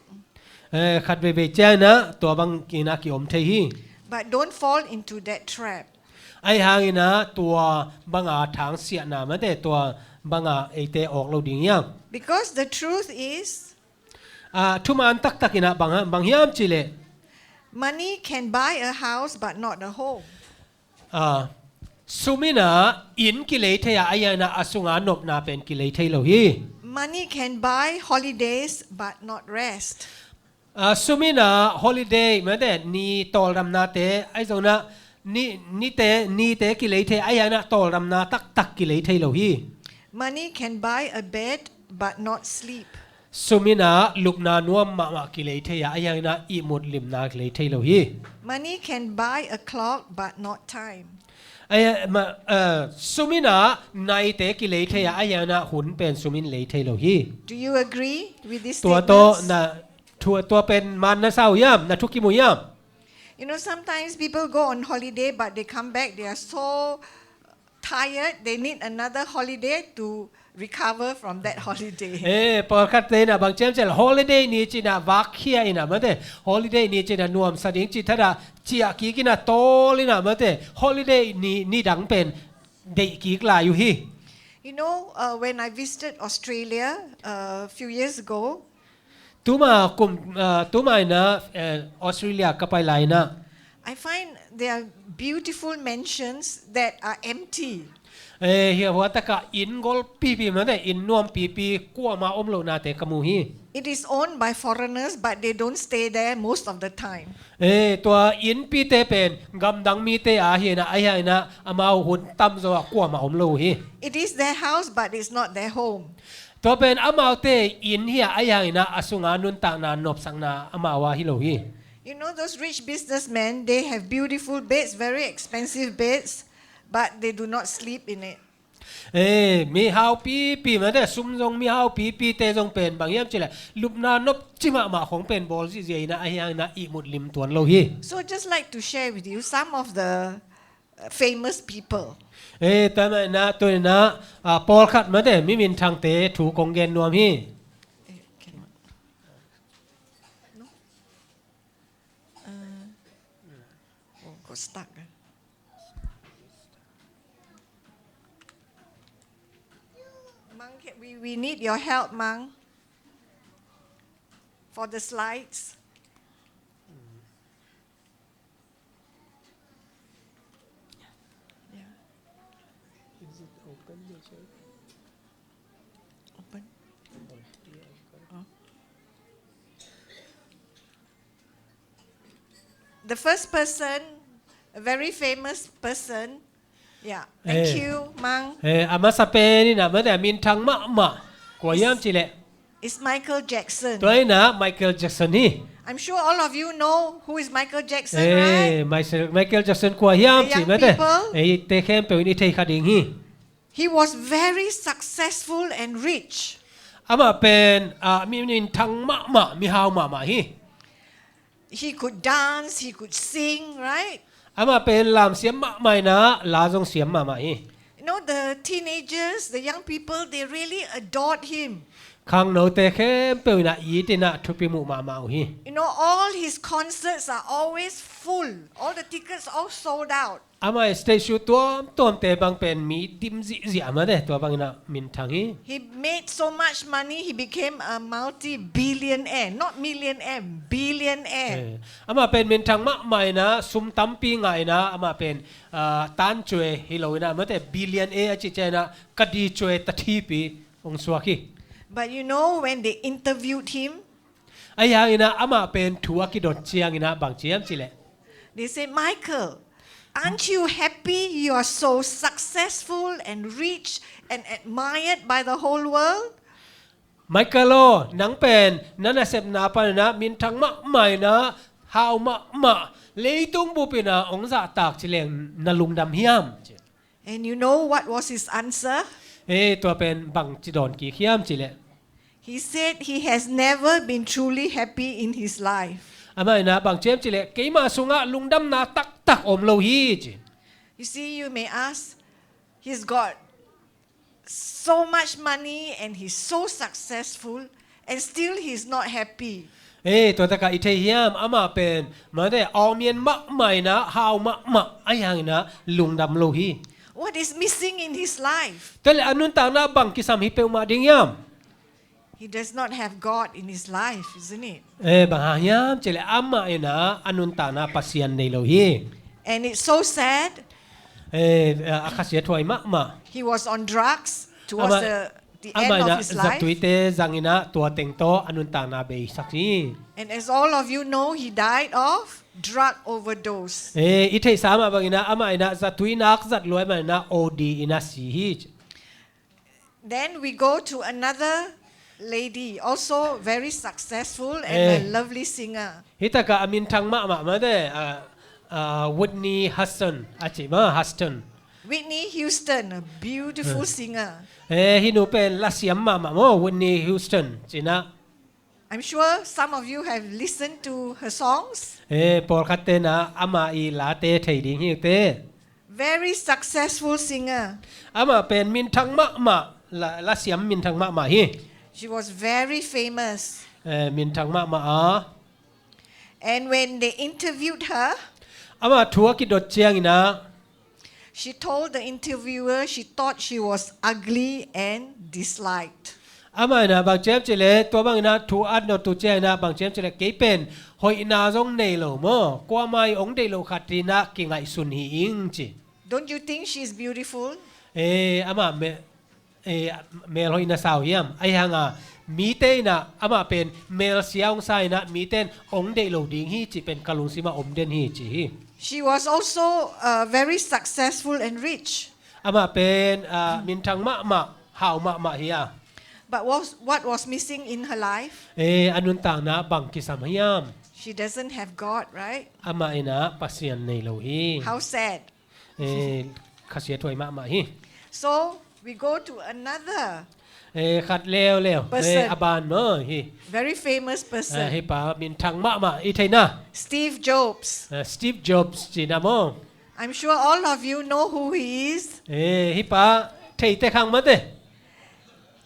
Eh, khat veivei ciangin ah tua bangin ah kiom thei hi. But don't fall into that trap. Ahi hangin ah tua banga thangsiahna mate, tua banga eite awk lo ding hiam? Because the truth is, ah, thuman taktak in ah bang, bang hiam cih leh, money can buy a house but not a home. Ah, sum in ah inn kilei thei a, ahi hangin ah a sunga nopna pen kilei thei lo hi. Money can buy holidays but not rest. Ah, sum in ah holiday mate, ni tawldamnate, ahi zongin ah ni, nite, nite kilei thei, ahi hangin ah tawldamna taktak kilei thei lo hi. Money can buy a bed but not sleep. Sum in ah lupna nuam mahmah kilei thei a, ahi hangin ah ihmut limna kilei thei lo hi. Money can buy a clock but not time. Ahi, ma, eh, sum in ah naite kilei thei a, ahi hangin ah hun pen sum in lei thei lo hi. Do you agree with these statements? Tua tawh na thu, tua pen man na sa uh hiam, na thukim uh hiam? You know, sometimes people go on holiday, but they come back, they are so tired, they need another holiday to recover from that holiday. Eh, pawlkhatte in ah bang ci hiam cih leh holiday ni ci in ah vakkhia in ah mate, holiday ni ci in ah nuamsa ding cih thadah ciah kik in ah tawl in ah mate, holiday ni, ni dang pen deih kik lai uh hi. You know, uh, when I visited Australia, uh, a few years ago, tuma kum, ah, tuma in ah, eh, Australia ka pai lai in ah, I find there are beautiful mansions that are empty. Eh, hih hua takah inn golpipi mate, inn nuampipi kuamah om lohnate ka mu hi. It is owned by foreigners, but they don't stay there most of the time. Eh, tua innpite pen gamdang mite a hi in ah, ahi hangin ah amau hun tamzaw ah kuamah om lo uh hi. It is their house, but it's not their home. Tua pen amaute inn hi a, ahi hangin ah a sunga nuntakna nopsakna amau a hi lo hi. You know, those rich businessmen, they have beautiful beds, very expensive beds, but they do not sleep in it. Eh, mihau pipi mate, sum zong mihau pipite zong pen bang hiam cih leh lupna nopci mahmah khong pen bawl zihziah in ah, ahi hangin ah ihmut lim tuan lo hi. So just like to share with you some of the famous people. Eh, tua mah in ah, tu in ah, ah, pawlkhat mate, mi minthangte thu kong gen nuam hi. Eh, cannot. No? Uh, oh, got stuck, ah. Mang, can, we, we need your help, Mang, for the slides. Yeah. Is it open, the chat? Open. Oh, yeah, I've got it. Oh. The first person, a very famous person. Yeah. Thank you, Mang. Eh, a masa pen in ah mate, a minthang mahmah kua hiam cih leh, is Michael Jackson. Tua in ah Michael Jackson hi. I'm sure all of you know who is Michael Jackson, right? Eh, Michael, Michael Jackson kua hiam cih mate, the young people, eite khempeuh in i thei kha ding hi. He was very successful and rich. Amah pen, ah, mi minthang mahmah, mihau mahmah hi. He could dance, he could sing, right? Amah pen lamsiam mahmah in ah, la zong siam mahmah hi. You know, the teenagers, the young people, they really adored him. Khangnote khempeuh in ah it in ah thupi muh mahmah uh hi. You know, all his concerts are always full. All the tickets all sold out. Amah stage show tuamtuamte bang pen mi dim zihziah mate, tua bangin ah minthang hi. He made so much money, he became a multi-billionaire. Not millionaire, billionaire. Eh, amah pen minthang mahmah in ah, sum tampi ngah in ah, amah pen, ah, tancue hi lo in ah mate, billionaire a cih ciangin ah, ka dicue tathipi hong suak hi. But you know, when they interviewed him, ahi hangin ah amah pen thu a kidot ciangin ah bang ci hiam cih leh, they say, Michael, aren't you happy you are so successful and rich and admired by the whole world? Michael aw, nang pen na nasepna panin ah minthang mahmah in ah, hau mahmah, Leitung bupin ah hong zahtak ci leng na lungdam hiam? And you know what was his answer? Eh, tua pen bang ci dawn kik hiam ci leh? He said he has never been truly happy in his life. Amah in ah bang ci hiam ci leh, keima sungah lungdamna taktak om lo hi ci. You see, you may ask, he's got so much money and he's so successful and still he's not happy. Eh, tua takah i thei hiam, amah pen mate, awmian mahmah in ah, hau mahmah, ahi hangin ah lungdam lo hi. What is missing in his life? Tua leh a nuntakna bang kisam hi peuhmah ding hiam? He does not have God in his life, isn't it? Eh, bang hang hiam ci leh amah in ah a nuntakna Pasian nei lo hi. And it's so sad. Eh, a khasiathuai mahmah. He was on drugs towards the, the end of his life. Amah in ah zatuite zangin ah tua teng tawh a nuntakna beisak hi. And as all of you know, he died of drug overdose. Eh, i theihsa mah bangin ah amah in ah zatui nak zat lua, amah in ah O D in ah si hi. Then we go to another lady, also very successful and a lovely singer. Hih takah a minthang mahmah mate, ah, ah, Whitney Houston, a ci mah, Houston. Whitney Houston, a beautiful singer. Eh, hih nu pen lasiam mahmah maw, Whitney Houston, ci-in ah. I'm sure some of you have listened to her songs. Eh, pawlkhatte in ah amah i late thei ding hi uh teh. Very successful singer. Amah pen minthang mahmah, la, lasiam minthang mahmah hi. She was very famous. Eh, minthang mahmah a. And when they interviewed her, amah thu a kidot ciangin ah, she told the interviewer she thought she was ugly and disliked. Amah in ah bang ci hiam ci leh, tua bangin ah thu a dot uh ciangin ah bang ci hiam ci leh, kei pen hoihna zong nei lo maw, kuamah in hong deih loh khat hi-in ah kingaihsun hi ing ci. Don't you think she is beautiful? Eh, amah me, eh, mel hoih na sa uh hiam? Ahi hang a, mite in ah amah pen mel sia hong sa-in ah, mite in hong deih lo ding hi cih pen ka lungsim ah om den hi ci hi. She was also, uh, very successful and rich. Amah pen, ah, minthang mahmah, hau mahmah hi a. But was, what was missing in her life? Eh, a nuntakna bang kisam hiam? She doesn't have God, right? Amah in ah Pasian nei lo hi. How sad. Eh, khasiathuai mahmah hi. So, we go to another, eh, khat leuleu. Person. Eh, a ban maw hi. Very famous person. Eh, hih pa minthang mahmah, i thei na. Steve Jobs. Eh, Steve Jobs ci-in ah maw. I'm sure all of you know who he is. Eh, hih pa thei teh khang mate.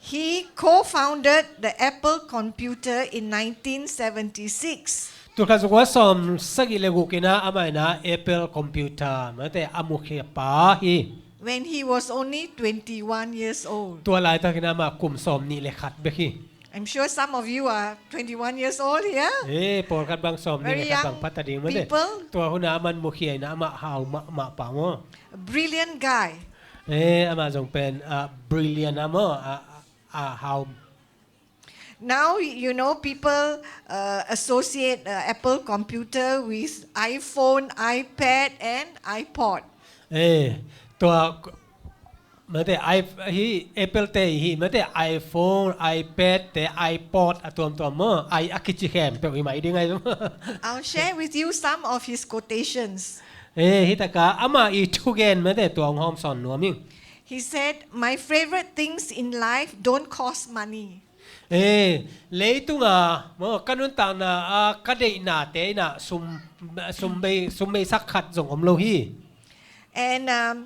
He co-founded the Apple computer in nineteen seventy-six. Tulkhat zakua sawmsagih le guk in ah amah in ah Apple computer mate a mukhia pa hi. When he was only twenty-one years old. Tua laitakin ah amah kum sawmnih le khat bek hi. I'm sure some of you are twenty-one years old here. Eh, pawlkhat bang sawmnih le khat bang pha ta ding mate. Very young people. Tua hun ah aman mukhia in ah amah hau mahmah pa maw. A brilliant guy. Eh, amah zong pen, ah, brilliant a maw, ah, ah, hau. Now, you know, people, uh, associate, uh, Apple computer with iPhone, iPad and iPod. Eh, tua, mate, i, hih Apple te hi, mate, iPhone, iPad te, iPod a tuamtuam maw, i a kici khempeuh hi mai ding ai. I'll share with you some of his quotations. Eh, hih takah amah i thugen mate tua hong hawmsawn nuam ing. He said, "My favorite things in life don't cost money." Eh, leitunga maw, ka nuntakna a ka deihnate in ah sum, sum bei, sum beisak khat zong om lo hi. And, um,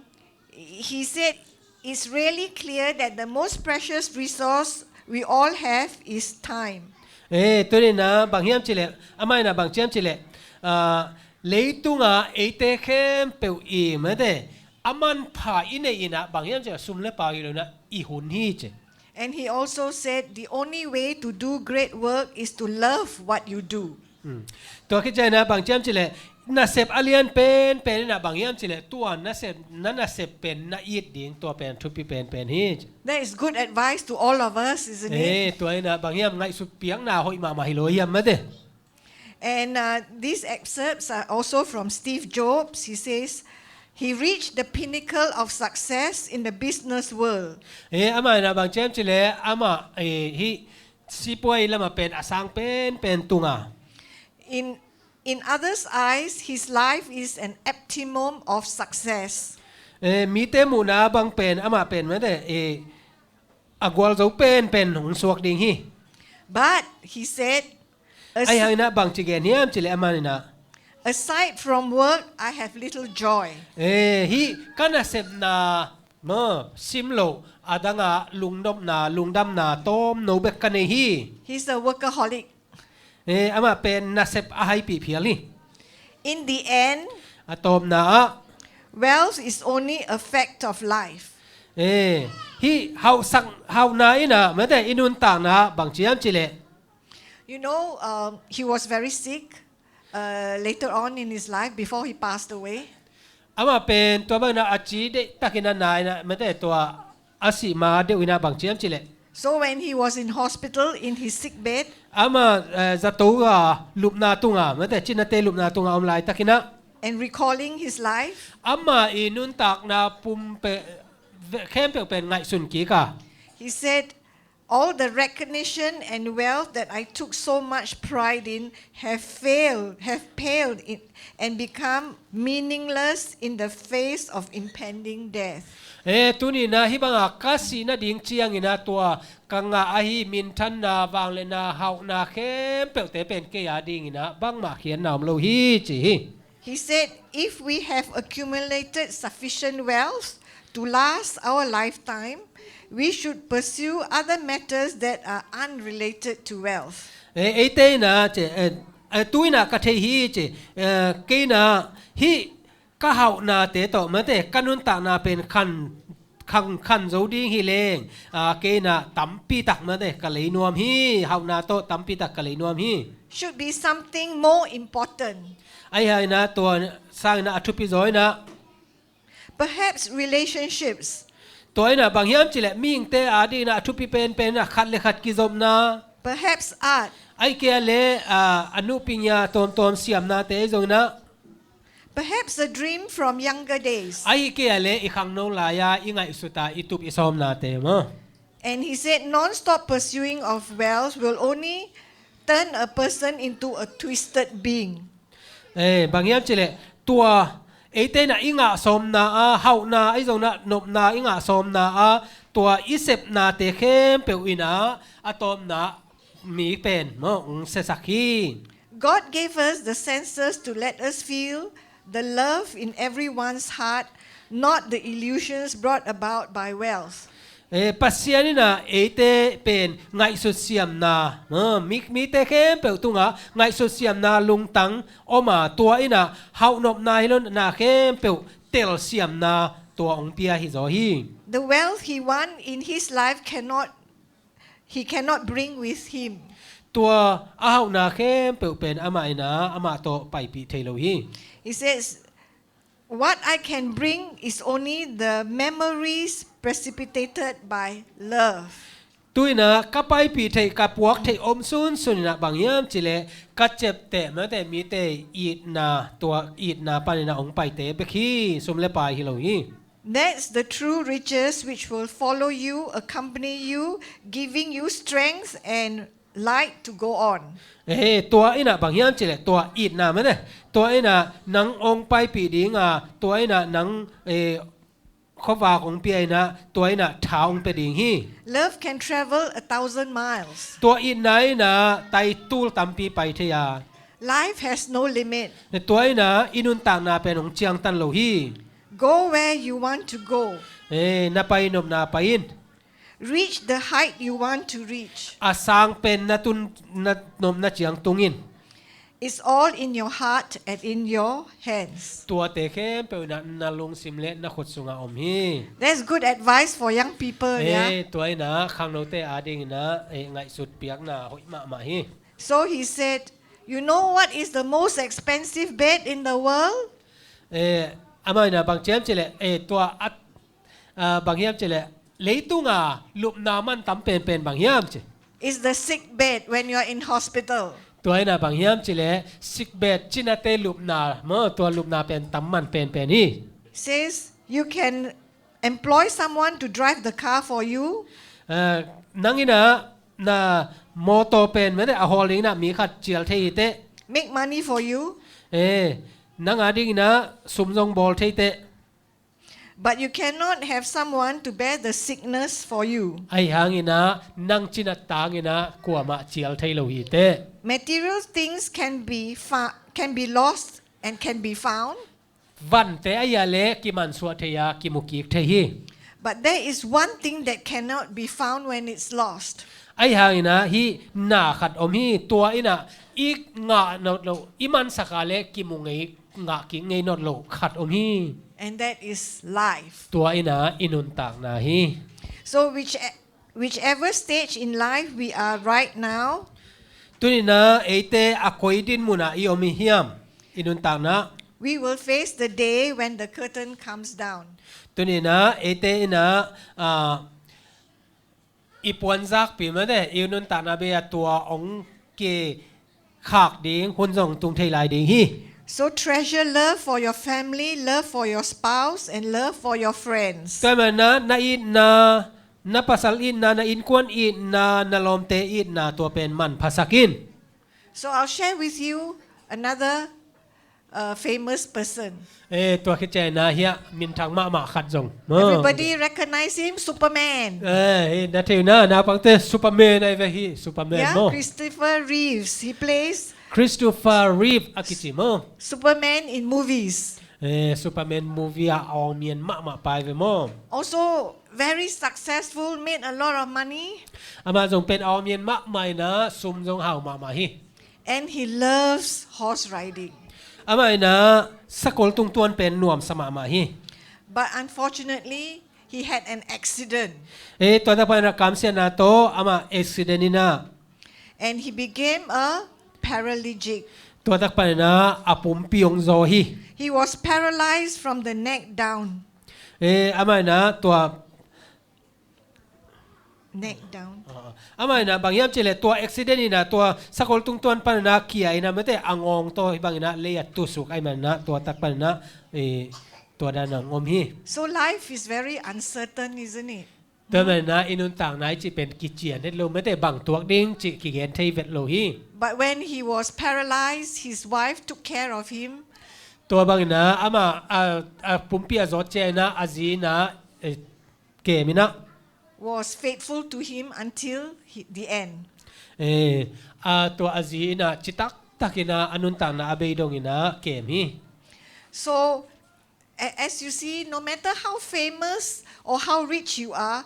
he said, "It's really clear that the most precious resource we all have is time." Eh, tua in ah bang hiam ci leh, amah in ah bang ci hiam ci leh, ah, leitunga eite khempeuh i mate a manpha i neih in ah bang hiam ci leh, sum le pai hi lo in ah i hun hi ci. And he also said, "The only way to do great work is to love what you do." Hmm. Tua khit ciangin ah bang ci hiam ci leh, nasep a lian penpen in ah bang hiam ci leh, tua nasep, na nasep pen na it ding, tua pen thupi penpen hi ci. That is good advice to all of us, isn't it? Eh, tua in ah bang hiam, ngaihsut piakna hoih mahmah hi lo hiam mate. And, uh, these excerpts are also from Steve Jobs. He says, "He reached the pinnacle of success in the business world." Eh, amah in ah bang ci hiam ci leh, amah, eh, hih sipuai lamah pen a sang penpen tung a. In, In others' eyes, his life is an epitome of success. Eh, mite muhna bang pen, amah pen mate, eh, a gualzo penpen hong suak ding hi. But he said, "As-" Ahi hanginah bangci gen hiam cileh aman inah, "Aside from work, I have little joy." Eh, hih ka nasepna, no, simloh, adangah lungnopna, lungdamna tawmno bek ka nei hi. He's a workaholic. Eh, amah pen nasep a haipih phial hi. In the end, a tawpna ah, wealth is only a fact of life. Eh, hih hauhsak, hauhna inah mate i nuntakna ah bangci hiam cileh. You know, um, he was very sick, uh, later on in his life before he passed away. Amah pen tua bangin ah a ci deihtakin a na inah mate tua a sih ma deuh inah bangci hiam cileh. So when he was in hospital in his sick bed, amah, eh, zato a lupna tunga mate cinate lupna tunga om laitakinah, and recalling his life, amah i nuntakna pumpe khempeuh pen ngaihsun kik a, he said, "All the recognition and wealth that I took so much pride in have failed, have paled in, and become meaningless in the face of impending death." Eh, tuninah hih banga ka sih nading cianginah tua ka ngah ahi minthanna, vangliatna, hauhna khempeuhte pen kei a dinginah bangmah khiatna om lo hi ci hi. He said, "If we have accumulated sufficient wealth to last our lifetime, we should pursue other matters that are unrelated to wealth." Eh, eite inah ci, eh, eh, tu inah ka thei hi ci, eh, kei inah hih ka hauhnate tawh mate ka nuntakna pen khan, khan, khan zo ding hi leng, ah, kei inah tampitak mate ka lei nuam hi, hauhna tawh tampitak ka lei nuam hi. Should be something more important. Ahi hanginah tua sanginah a thupi zaw inah, perhaps relationships. Tua inah bang hiam cileh mihingte a dinginah a thupi penpen inah khat le khat kizopna. Perhaps art. Ahi kei a le, ah, a nuhpingia tawmtawm siamnate ahi zonginah. Perhaps a dream from younger days. Ahi kei a le i khangno lai-a i ngaihsuta i tup i sawmnate maw. And he said, "Non-stop pursuing of wealth will only turn a person into a twisted being." Eh, bang hiam cileh tua eite inah i ngah sawmna a, hauhna ahi zonginah nopna i ngah sawmna a, tua i sepnate khempeuh inah a tawpna mi pen maw hong siasak hi. God gave us the senses to let us feel the love in everyone's heart, not the illusions brought about by wealth. Eh, Pasian inah eite pen ngaihsut siamna, ah, mi, mite khempeuh tungah ngaihsut siamna lungtang om a, tua inah hauhnopna hi lo na khempeuh tel siamna tua hong pia hi zaw hi. The wealth he won in his life cannot, he cannot bring with him. Tua a hauhna khempeuh pen amah inah amah tawh paipih thei lo hi. He says, "What I can bring is only the memories precipitated by love." Tu inah ka paipih theih, ka puak theih om sunsun inah bang hiam cileh ka ciapteh mate mite itna, tua itna paninah hong paite bek hi, sum le pai hi lo hi. That's the true riches which will follow you, accompany you, giving you strength and light to go on. Eh, tua inah bang hiam cileh tua itna mate, tua inah nang hong paipih dinga, tua inah nang, eh, khuavak hong pia inah, tua inah tha hong pia ding hi. Love can travel a thousand miles. Tua itna inah taitul tampi pai thei a. Life has no limit. Tua inah i nuntakna pen hong ciangtan lo hi. Go where you want to go. Eh, na pai nopna pai in. Reach the height you want to reach. A sang pen na tun, na nopna ciang tung in. It's all in your heart and in your hands. Tuate khempeuh inah na lungsim le na khut sungah om hi. That's good advice for young people, yeah? Eh, tua inah khangnote a dinginah, eh, ngaihsut piakna hoih mahmah hi. So he said, "You know what is the most expensive bed in the world?" Eh, amah inah bang hiam cileh, eh, tua at, ah, bang hiam cileh leitunga lupna man tam penpen bang hiam ci. Is the sick bed when you are in hospital. Tua inah bang hiam cileh sick bed, cinate lupna maw, tua lupna pen tam man penpen hi. Says, "You can employ someone to drive the car for you." Ah, nang inah na mawtaw pen mate a hawl dinginah mi khat cial thei hi teh. make money for you. Eh, nang a dingin ah sum zong bawl thei teh. But you cannot have someone to bear the sickness for you. Ahi hangin ah nang cinat tangin ah kuamah cial thei lo hi teh. Material things can be fa-, can be lost and can be found. Vante ahi a leh kimansuah thei a, kimukik thei hi. But there is one thing that cannot be found when it's lost. Ahi hangin ah hih na khat om hi, tua in ah i ngah nawn loh, i mansak a leh kimu ngei, ngah kik ngei nawn loh khat om hi. And that is life. Tua in ah i nuntakna hi. So which Whichever stage in life we are right now, tuni-in ah eite a koi dinmun ah i om i hiam, i nuntakna, we will face the day when the curtain comes down. Tuni-in ah eite in ah, ah, i puanzakpi mate, i nuntakna bei-a tua hong ki khak ding hun zong tung thei lai ding hi. So treasure love for your family, love for your spouse, and love for your friends. Tua ahih manin ah na itna, na pasal itna, na innkuan itna, na lawmte itna, tua pen manphasak in. So I'll share with you another, uh, famous person. Eh, tua khit ciangin ah hiah minthang mahmah khat zong maw. Everybody recognize him, Superman. Eh, eh, na thei uh na, naupangte, Superman ahi ve hi, Superman maw. Yeah, Christopher Reeves. He plays Christopher Reeve a kici maw. Superman in movies. Eh, Superman movie ah a awng mian mahmah pa ahi ve maw. Also very successful, made a lot of money. Amah zong pen a awng mian mahmah in ah, sum zong hau mahmah hi. And he loves horse riding. Amah in ah sakol tungtuan pen nuamsa mahmah hi. But unfortunately, he had an accident. Eh, tua tak panin ah kamsiatna tawh amah accident in ah. And he became a paralytic. Tua tak panin ah a pumpi hong zaw hi. He was paralyzed from the neck down. Eh, amah in ah tua Neck down. Ah, ah. Amah in ah bang hiam cih leh tua accident in ah tua sakol tungtuan panin ah kia in ah mate a ngawng tawh hih bangin ah lei ah tusuk ahih manin ah tua tak panin ah, eh, tua dan ah hong om hi. So life is very uncertain, isn't it? Tua ahih manin ah i nuntakna i cih pen kician het lo mate, bang tuak ding cih kigen thei vet lo hi. But when he was paralyzed, his wife took care of him. Tua bangin ah amah a, a pumpi a zawt ciangin ah a zi in ah, eh, kem in ah. Was faithful to him until he, the end. Eh, a tua a zi in ah citak takin ah a nuntakna a bei dongin ah kem hi. So, a-, as you see, no matter how famous or how rich you are,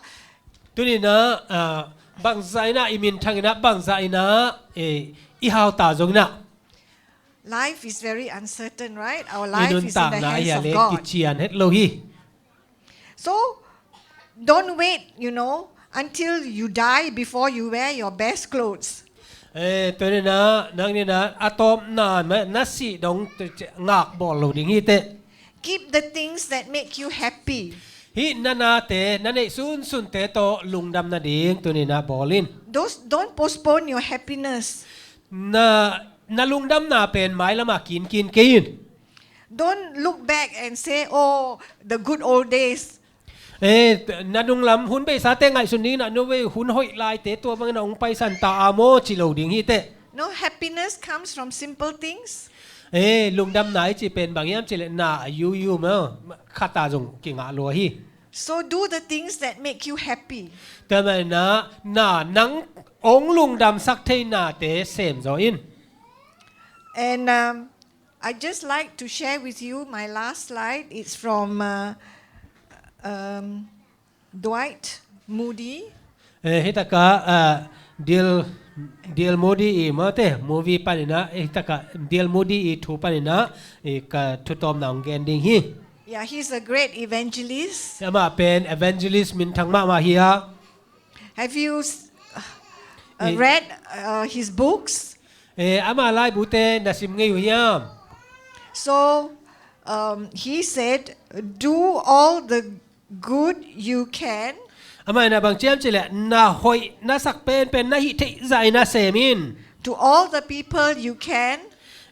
tuni-in ah, ah, bangzah in ah i minthang in ah, bangzah in ah, eh, i hau ta zongin ah, life is very uncertain, right? Our life is in the hands of God. I nuntakna hi a leh kician het lo hi. So, don't wait, you know, until you die before you wear your best clothes. Eh, tua in ah, nang in ah, a tawpna, na, na sih dong, ngak bawl lo ding hi teh. Keep the things that make you happy. Hih na nate, na neih sunsunte tawh lungdam nading, tuni-in ah bawl in. Those, don't postpone your happiness. Na, na lungdamna pen mailam ah kinkin kei in. Don't look back and say, "Oh, the good old days." Eh, na nunglam hun beisa teng ngaihsun ding in ah, no way, hun hoih laite tua bangin ah hong paisan ta a maw, ci lo ding hi teh. No, happiness comes from simple things. Eh, lungdamna i cih pen bang hiam cih leh na a yuyu maw, khat ah zong kingah lua hi. So do the things that make you happy. Tua ahih manin ah, na, nang hong lungdamsak thei nate sem zaw in. And, um, I just like to share with you my last slide. It's from, uh, um, Dwight Moody. Eh, hih takah, ah, D L, D L Moody i mate, movie panin ah, eh, hih takah D L Moody i thu panin ah, eh, ka thutawpna hong gen ding hi. Yeah, he's a great evangelist. Amah pen evangelist minthang mahmah hi a. Have you s-, uh, eh, read, uh, his books? Eh, ama laibute na sim ngei uh hiam? So, um, he said, "Do all the good you can." Amah in ah bang ci hiam cih leh, na hoih na sak penpen na hih theih zah in ah sem in. To all the people you can.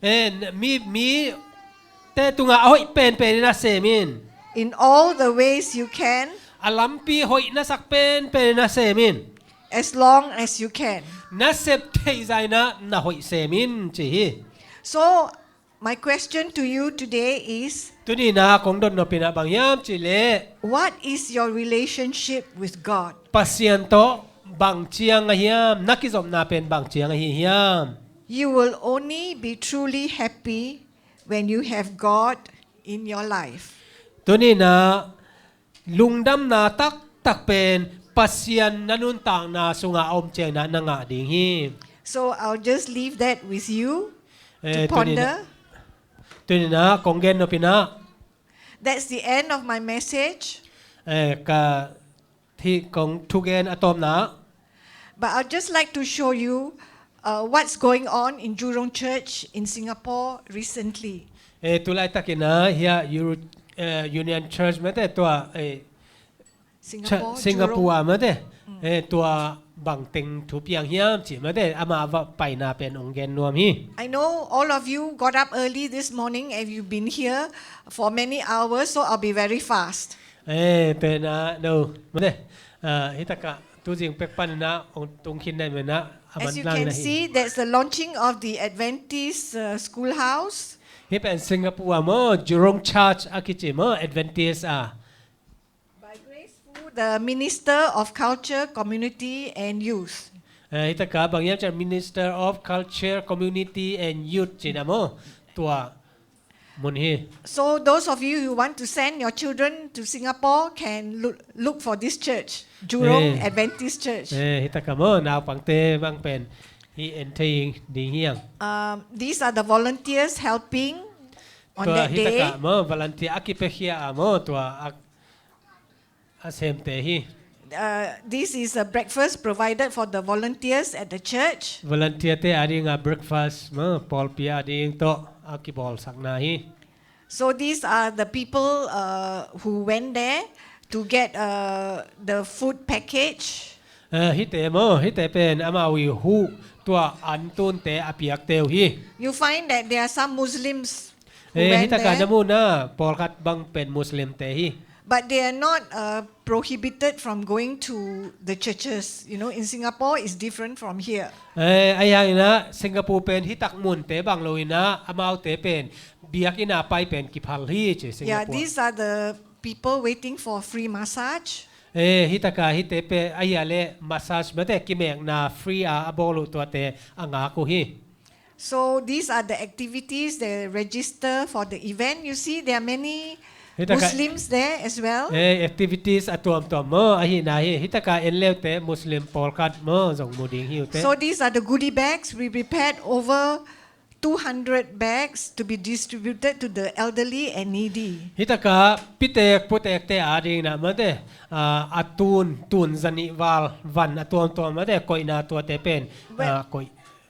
Eh, mi, mite tungah a hoih penpen in ah sem in. In all the ways you can. A lampi hoih na sak penpen in ah sem in. As long as you can. Na sep theih zah in ah na hoih sem in, ci hi. So, my question to you today is, Tuni-in ah kong dot nop in ah bang hiam cih leh, what is your relationship with God? Pasian tawh bang ciang a hiam, na kizopna pen bang ciang ahi hiam? You will only be truly happy when you have God in your life. Tuni-in ah lungdamna taktak pen Pasian na nuntakna sungah a om ciangin ah na ngah ding hi. So I'll just leave that with you to ponder. Eh, tuni-in ah, tuni-in ah kong gen nop in ah. That's the end of my message. Eh, ka hih kong thugen a tawpna. But I'd just like to show you uh, what's going on in Jurong Church in Singapore recently. Eh, tu laitakin ah hiah Euro, eh, Union Church mate tua, eh, Singapore, Singapore Jurong. Mate, eh, tua bangteng thu piang hiam cih mate, ama va paina pen ong gen nuam hi. I know all of you got up early this morning and you've been here for many hours, so I'll be very fast. Eh, pen ah, no, mate, ah, hitakah tuzing pek panin ah ong tung khin nai mena. As you can see, that's the launching of the Adventist uh, schoolhouse. Hih pen Singapore ah maw, Jurong Church a kici maw, Adventist ah. By Grace Fu, the Minister of Culture, Community and Youth. Eh, hitakah bang hiam cih leh Minister of Culture, Community and Youth cih na maw, tua mun hi. So those of you who want to send your children to Singapore can look, look for this church, Jurong Adventist Church. Eh, hitakah maw, naupangte bang pen hih en thei ding hiang. Um, these are the volunteers helping on that day. Tua hitakah maw, volunteer a kipiakhia ah maw, tua a a semte hi. Uh, this is a breakfast provided for the volunteers at the church. Volunteerte ading ah breakfast maw, pawlpi ading tawh a kibawlsakna hi. So these are the people uh, who went there to get uh, the food package. Eh, hihte maw, hihte pen amau i huh tua antunte a piakte uh hi. You find that there are some Muslims who went there. Eh, hitakah na mu na, pawlkhat bang pen Muslimte hi. But they are not uh, prohibited from going to the churches. You know, in Singapore is different from here. Eh, ahi hangin ah Singapore pen hitak munte bang lo-in ah amaute pen biakinn ah pai pen kiphal hi ci Singapore. Yeah, these are the people waiting for free massage. Eh, hitakah hihte pen ahi a leh massage mate kimekna free a a bawl uh tuate a ngak uh hi. So these are the activities, the register for the event. You see, there are many Muslims there as well. Eh, activities a tuamtuam maw, ahihna hi. Hitakah en leute Muslim pawlkhat maw zong mu ding hi uh teh. So these are the goodie bags. We prepared over two hundred bags to be distributed to the elderly and needy. Hitakah pitek putekte ading na mate, ah, a tun, tun zanih val van a tuamtuam mate koihna tuate pen, ah, koih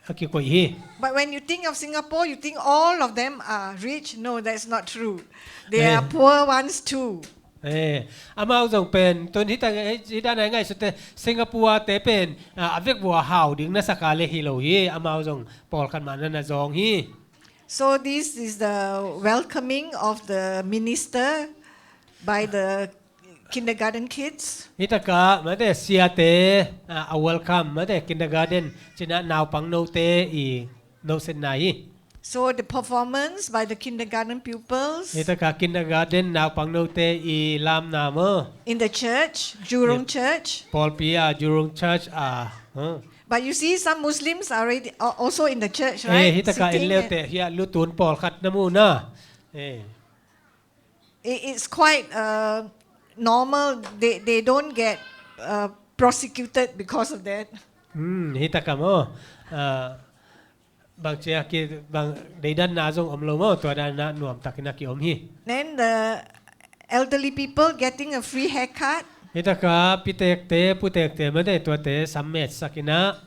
a kikoih hi. But when you think of Singapore, you think all of them are rich. No, that's not true. There are poor ones too. Eh, amau zong pen tun hita, hita nai ngaihsute Singapore te pen, ah, a vekvua hau ding na saka le hi lo hi. Amau zong pawlkhat mah na na zong hi. So this is the welcoming of the minister by the kindergarten kids. Hitakah mate siate, ah, a welcome mate kindergarten cina naupang note i nosetna hi. So the performance by the kindergarten pupils. Hitakah kindergarten naupang note i lamna maw. In the church, Jurong Church. Pawlpi a Jurong Church a. But you see, some Muslims are already, are also in the church, right? Eh, hitakah en leute hia lutun pawlkhat na mu na. Eh. It, it's quite uh, normal. They, they don't get uh, prosecuted because of that. Hmm, hitakah maw. Ah, bang cia ki, bang deidanna zong om lo maw, tua danna nuamtakin a kiom hi. Then the elderly people getting a free haircut. Hitakah pitekte, putekte mate tuate sammet sakin ah.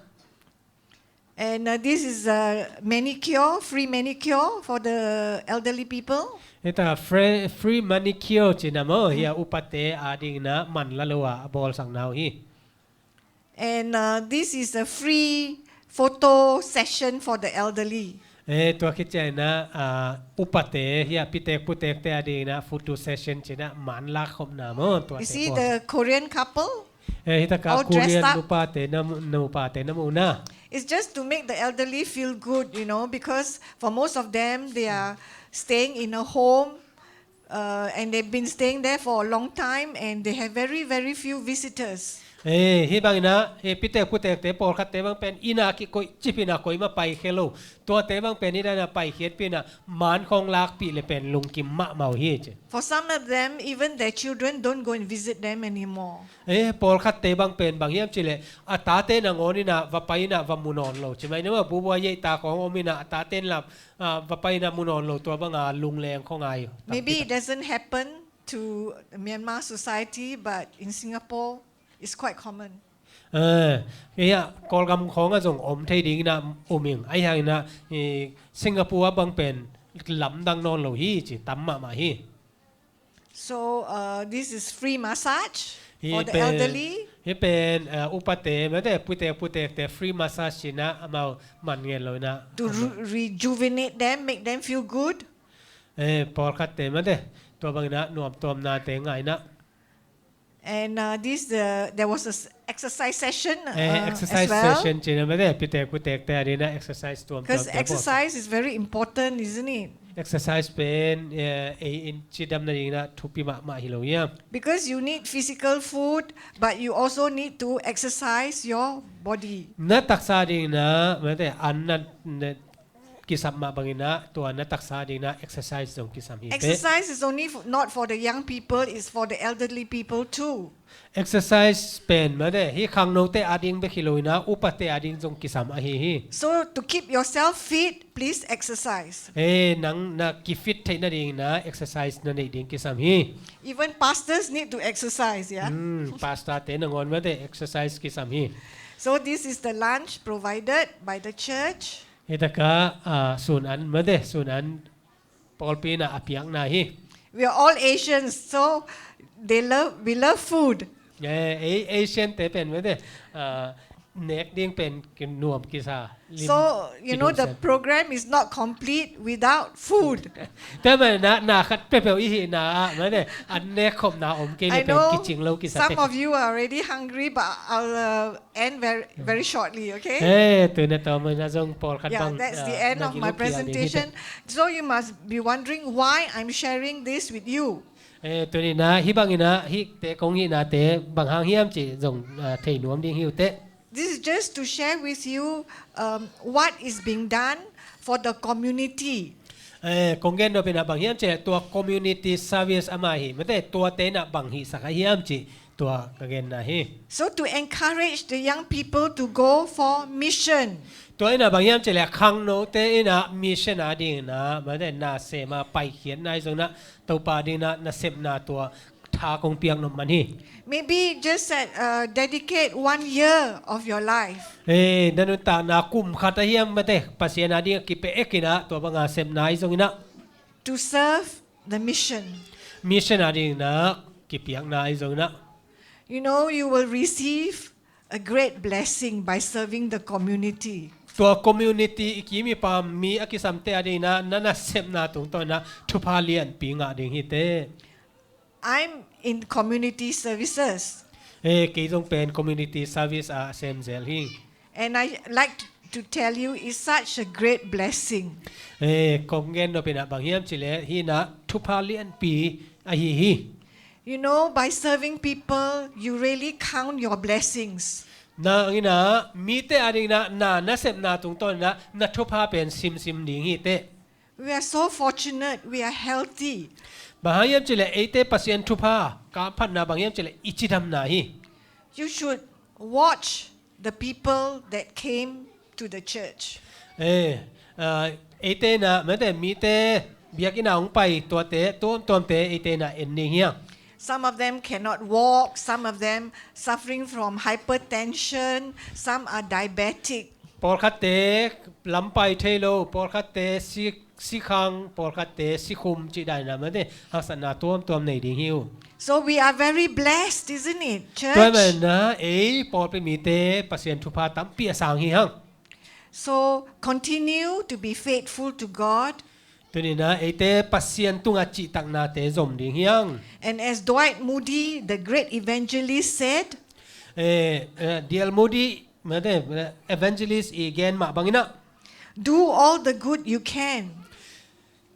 And uh, this is a manicure, free manicure for the elderly people. Hitakah free, free manicure cina maw, hia upate ading na man la lo a bawlsakna uh hi. And uh, this is a free photo session for the elderly. Eh, tua khit ciangin ah, ah, upate hia pitek putekte ading na photo session cina man lak khopna maw tuate. You see the Korean couple? Eh, hitakah Korean nupate na mu, nupate na mu na. It's just to make the elderly feel good, you know, because for most of them, they are staying in a home, uh, and they've been staying there for a long time, and they have very, very few visitors. Eh, hih bangin ah, eh, pitek putekte pawlkhatte bang pen inn ah kikoih cipin ah koimah paikhia lo. Tuate bang pen hih dan ah paikhiatpih in ah man khawng lakpih leh pen lungkim mahmah uh hi ci. For some of them, even their children don't go and visit them anymore. Eh, pawlkhatte bang pen bang hiam cih leh a tate nangawn in ah va pai in ah va mu nawn lo. Ci mai na mah, bubu a yeihta khawng om in ah a tate in lah, ah, va pai in ah mu nawn lo, tua bang a lungleng khawng ngai uh. Maybe it doesn't happen to Myanmar society, but in Singapore, it's quite common. Eh, kei ah Kawlgam khawng ah zong om thei ding in ah um ing. Ahi hangin ah, eh, Singapore ah bang pen lamdang nawn lo hi ci, tam mahmah hi. So, uh, this is free massage for the elderly. Hih pen, uh, upate, mate, putek putekte free massage ci in ah amau man ngen lo in ah. To re-, rejuvenate them, make them feel good. Eh, pawlkhatte, mate, tua bangin ah nuamtuamnate ngah in ah. And, uh, this, the, there was a s-, exercise session, eh, uh, exercise as well. Session ci in ah, mate, pitek putekte ading in ah exercise tuamtuamte. Because exercise is very important, isn't it? Exercise pen, eh, ei in cidam nading in ah thupi mahmah hi lo hiam? Because you need physical food, but you also need to exercise your body. Na taksa ding in ah, mate, an na, na kisam mah bangin ah, tua na taksa ding in ah exercise zong kisam hi teh. Exercise is only f-, not for the young people, it's for the elderly people too. Exercise pen, mate, hih khangnote ading bek hi lo in ah, upate ading zong kisam ahi hi. So to keep yourself fit, please exercise. Eh, nang na kifit theih nading in ah exercise na neih ding kisam hi. Even pastors need to exercise, yeah? Hmm, pastorte nangawn, mate, exercise kisam hi. So this is the lunch provided by the church. Hih takah, ah, sun an, mate, sun an pawlpi in ah a piakna hi. We are all Asians, so they love, we love food. Eh, ei, Asiante pen, mate, ah, nek ding pen kinuam kisa. Lim, so, you know, the program is not complete without food. Tua manin ah na khat peuhpeuh i hihna ah, mate, an nek khopna om kei leh pen kicing lo kisa teh. I know some of you are already hungry, but I'll, uh, end very, very shortly, okay? Eh, tuni a tawm in ah zong pawlkhat bang, ah, na gil uh kial ding hi teh. Yeah, that's the end of my presentation. So you must be wondering why I'm sharing this with you. Eh, tuni in ah, hih bangin ah, hihte kong hihnate bang hang hiam cih zong, ah, thei nuam ding hi uh teh. This is just to share with you, um, what is being done for the community. Eh, kong gen nop in ah bang hiam cih leh tua community service amah hi, mate, tuate in ah bang hihsak ahi hiam cih tua ka genna hi. So to encourage the young people to go for mission. Tua in ah bang hiam cih leh khangnote in ah mission ading in ah, mate, nasem a paikhiatna ahi zongin ah, Topa ading in ah nasepna tua tha kong piak nop man hi. Maybe just set, uh, dedicate one year of your life. Eh, na nuntakna kum khat a hiam, mate, Pasian ading a kipia ek in ah, tua bang a sepna ahi zongin ah. To serve the mission. Mission ading in ah kipiakna ahi zongin ah. You know, you will receive a great blessing by serving the community. Tua community i kim i pam mi a kisamte ading in ah, na nasepna tungtawn in ah thupha lianpi ngah ding hi teh. I'm in community services. Eh, kei zong pen community service ah sem zel hi. And I like to tell you, it's such a great blessing. Eh, kong gen nop in ah bang hiam cih leh, hih in ah thupha lianpi ahi hi. You know, by serving people, you really count your blessings. Nang in ah mite ading in ah na nasepna tungtawn in ah na thupha pen simsim ding hi teh. We are so fortunate, we are healthy. Bang hang hiam cih leh eite Pasian thupha, kamphatna bang hiam cih leh i cidamna hi. You should watch the people that came to the church. Eh, ah, eite in ah, mate, mite biakinn ah hong pai tuate tuamtuamte eite in ah en ding hi hang. Some of them cannot walk, some of them suffering from hypertension, some are diabetic. Pawlkhatte lam pai thei lo, pawlkhatte si, sikhang, pawlkhatte sikhum cih dan in ah, mate, haksatna tuamtuam nei ding hi uh. So we are very blessed, isn't it, church? Tua manin ah ei pawlpi mite Pasian thupha tampi a sang hi hang. So continue to be faithful to God. Tuni in ah eite Pasian tungah cihtaknate zom ding hi hang. And as Dwight Moody, the great evangelist, said, eh, eh, D L Moody Mate, evangelist i gen mah bangin ah, do all the good you can.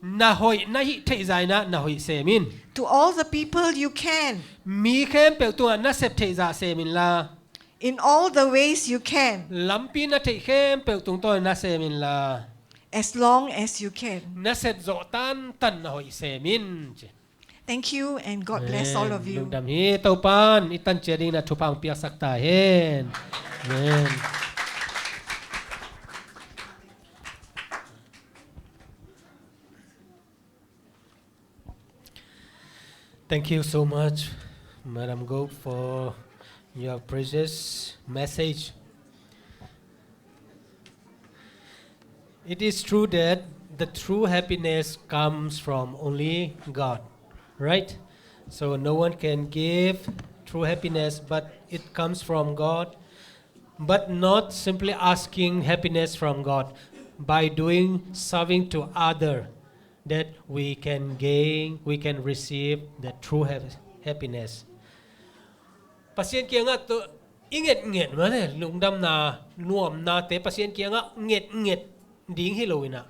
Na hoih na hih theih zah in ah na hoih sem in. To all the people you can. Mi khempeuh tungah na sep theih zah sem inla. In all the ways you can. Lampi na theih khempeuh tungtawn na sem inla. As long as you can. Na sep zawh tantan na hoih sem in, ci. Thank you and God bless all of you. Amen. Lungdam hi. Topan i tan ciat dingin ah thupha hong piaksak ta hen. Amen. Thank you so much, Madam Goh, for your precious message. It is true that the true happiness comes from only God, right? So no one can give true happiness, but it comes from God. But not simply asking happiness from God by doing serving to other that we can gain, we can receive the true hap-, happiness. Pasian kiangah tu i ngetnget mah le, lungdamna, nuamnate Pasian kiangah ngetnget ding hi lo in ah,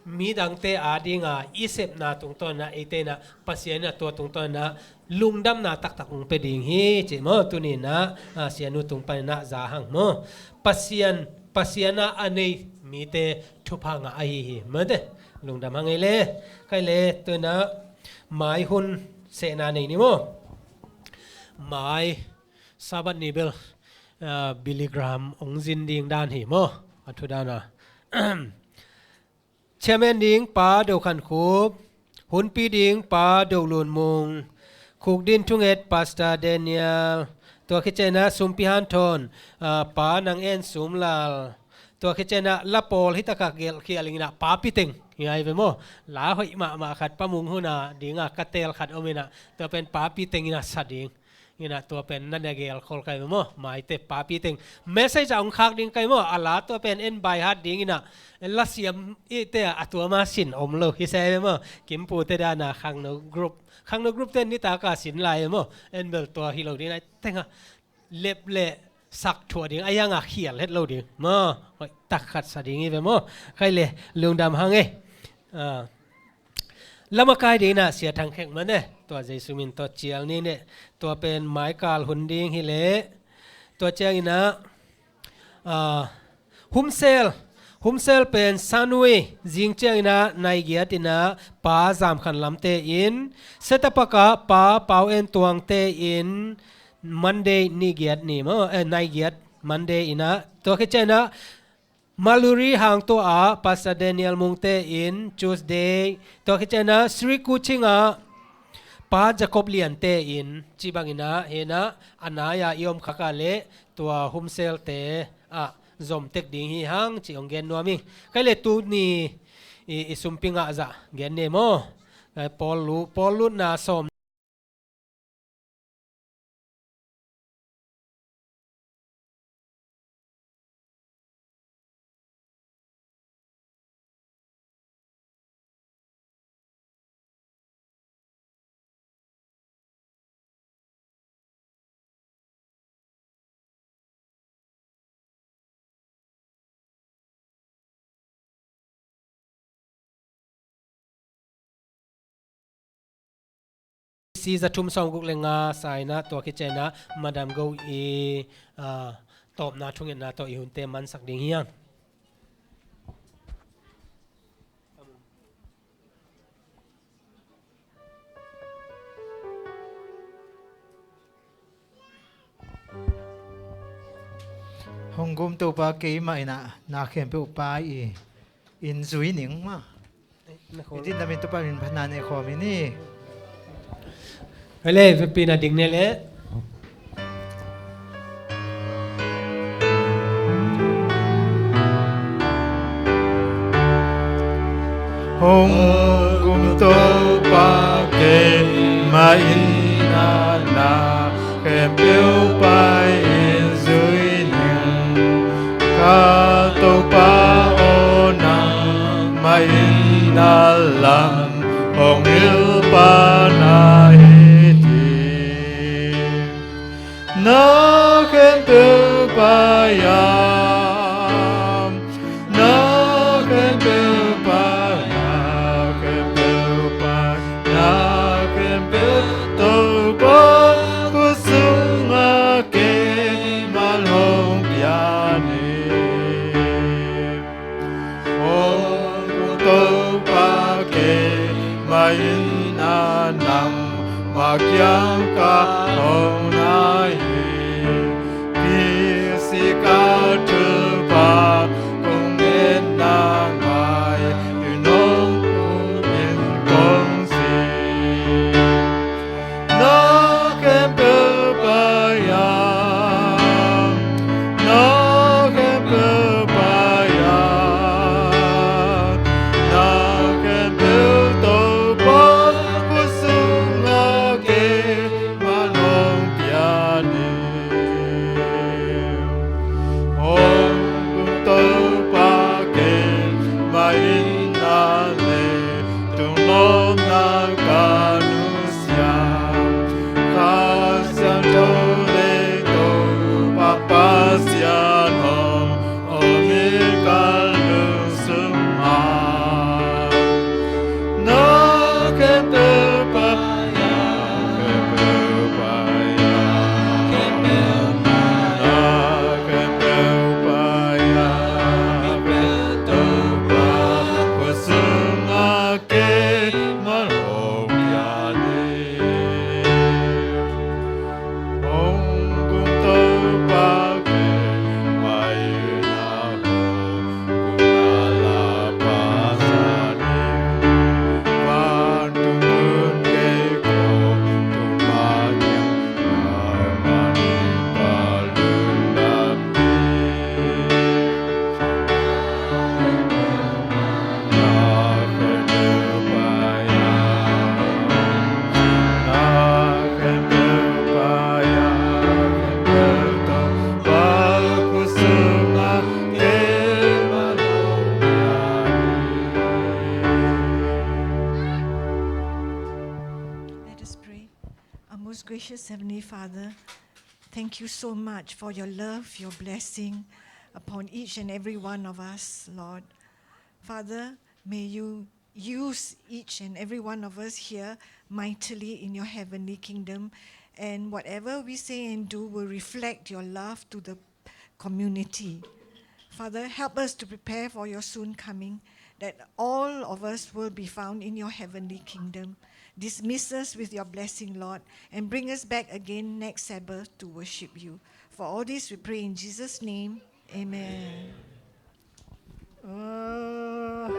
midangte adinga i sepna tungtawn in ah, eite in ah Pasian in ah tua tungtawn in ah lungdamna taktak hong pia ding hi, ci maw. Tuni in ah, a, sianu tung panin ah za hang maw. Pasian, Pasian a a nei mite thupha ngah ahi hi. Mate, lungdam hang ei le. Kei le, tu in ah mai hun sehna nei ni maw. Mai Sabbath ni bel, a, Billy Graham hong zin ding dan hi maw. A thu dan a. Chairman ding Pa Do Khan Khup, hunpi ding Pa Do Lun Mung, khukdin thunget Pastor Daniel, tua khit ciangin ah sumpi hanthawn, a, Pa Nang En Sum Lal, tua khit ciangin ah la pawl hi takah gelh khial in ah Pa Pi Teng, hi ngai ve maw. La hoih mahmah khat Pa Mung Hun a ding a ka teel khat om in ah, tua pen Pa Pi Teng in ah sa ding. In ah tua pen na na gel khol kai maw, maite Pa Pi Teng. Message a hong khak ding kai maw, a la tua pen en by heart ding in ah, la siam i te a tua ma sin om lo hi se maw. Kimpu te dan a Khangno group, Khangno group te nitak a sin lai maw. En bel tua hi lo ding in ah, teng a lep le sak thuah ding a, yang a khial het lo ding maw. Hoih tak khat sa ding hi ve maw. Kei le lungdam hang e. A, lamakai ding in ah Sia Thang Khek mah ne, tua Jesu min tawh cial ni ne. Tua pen maikal hun ding hi leh, tua ciangin ah, a, humsel, humsel pen sanui, zing ciangin ah nai giat in ah Pa Zam Khan Lam te in, Setapak ah Pa Pau En Tuang te in, Monday ni giat ni maw, eh, nai giat Monday in ah, tua khit ciangin ah Maluri Hang Tua ah Pastor Daniel Mung te in Tuesday, tua khit ciangin ah Sri Kuching ah Pa Jacob Lian te in, ci bangin ah, hi in ah, a nai a i om khak a leh tua humsel te ah zom tek ding hi hang ci hong gen nuam ing. Kei le tuni i, i sumpi ngah zah gen ni maw. Kei pawl lu-, pawl lutna sawm C za thum sawmguk le nga sa in ah, tua khit ciangin ah Madam Goh i, ah, tawpna thungetna tawh i hunte mansak ding hi hang. Hong gum Topa, keimah in ah na khempeuh Pa i in zui ning maw. I din lamin Topa min phatna nei khawm i ni. Hei le, vekpi na ding ne le. Hong gum Topa, keimah in ah na khempeuh Pa in zui ning. Ka Topa aw, nangmah in na lam hong hilhpa na hi hi. Na khempeuh Pa Yam, na khempeuh pa, na khempeuh pa, na khempeuh Topa khut sungah keimah hong pian hi. Hong Kung Topa keimah in a, nangmah kiang ka hong na hi. Kisik a thupha kong ngetna ngai in, hong tung in kong si. Na khempeuh pa Yam, na khempeuh pa Yam, na khempeuh Topa khut sungah keimah hong pian hi. Hong Kung Topa keimah in a, leitung lawmna ka nusia. Kha Siangtho le Topa Pasian hong om hi ka lungsung ah. Na khempeuh pa Yam, na khempeuh pa Yam, na khempeuh pa Yam, Topa khut sungah keimah hong pian hi. Hong Kung Topa keimah in a, hong tung a la Pasian in, vantung gun gei kong tun ma niang, nangmah in ka lungdam hi. Let us pray. Our most gracious Heavenly Father, thank you so much for your love, your blessing upon each and every one of us, Lord. Father, may you use each and every one of us here mightily in your heavenly kingdom, and whatever we say and do will reflect your love to the community. Father, help us to prepare for your soon coming, that all of us will be found in your heavenly kingdom. Dismiss us with your blessing, Lord, and bring us back again next Sabbath to worship you. For all this we pray in Jesus' name. Amen. Uh,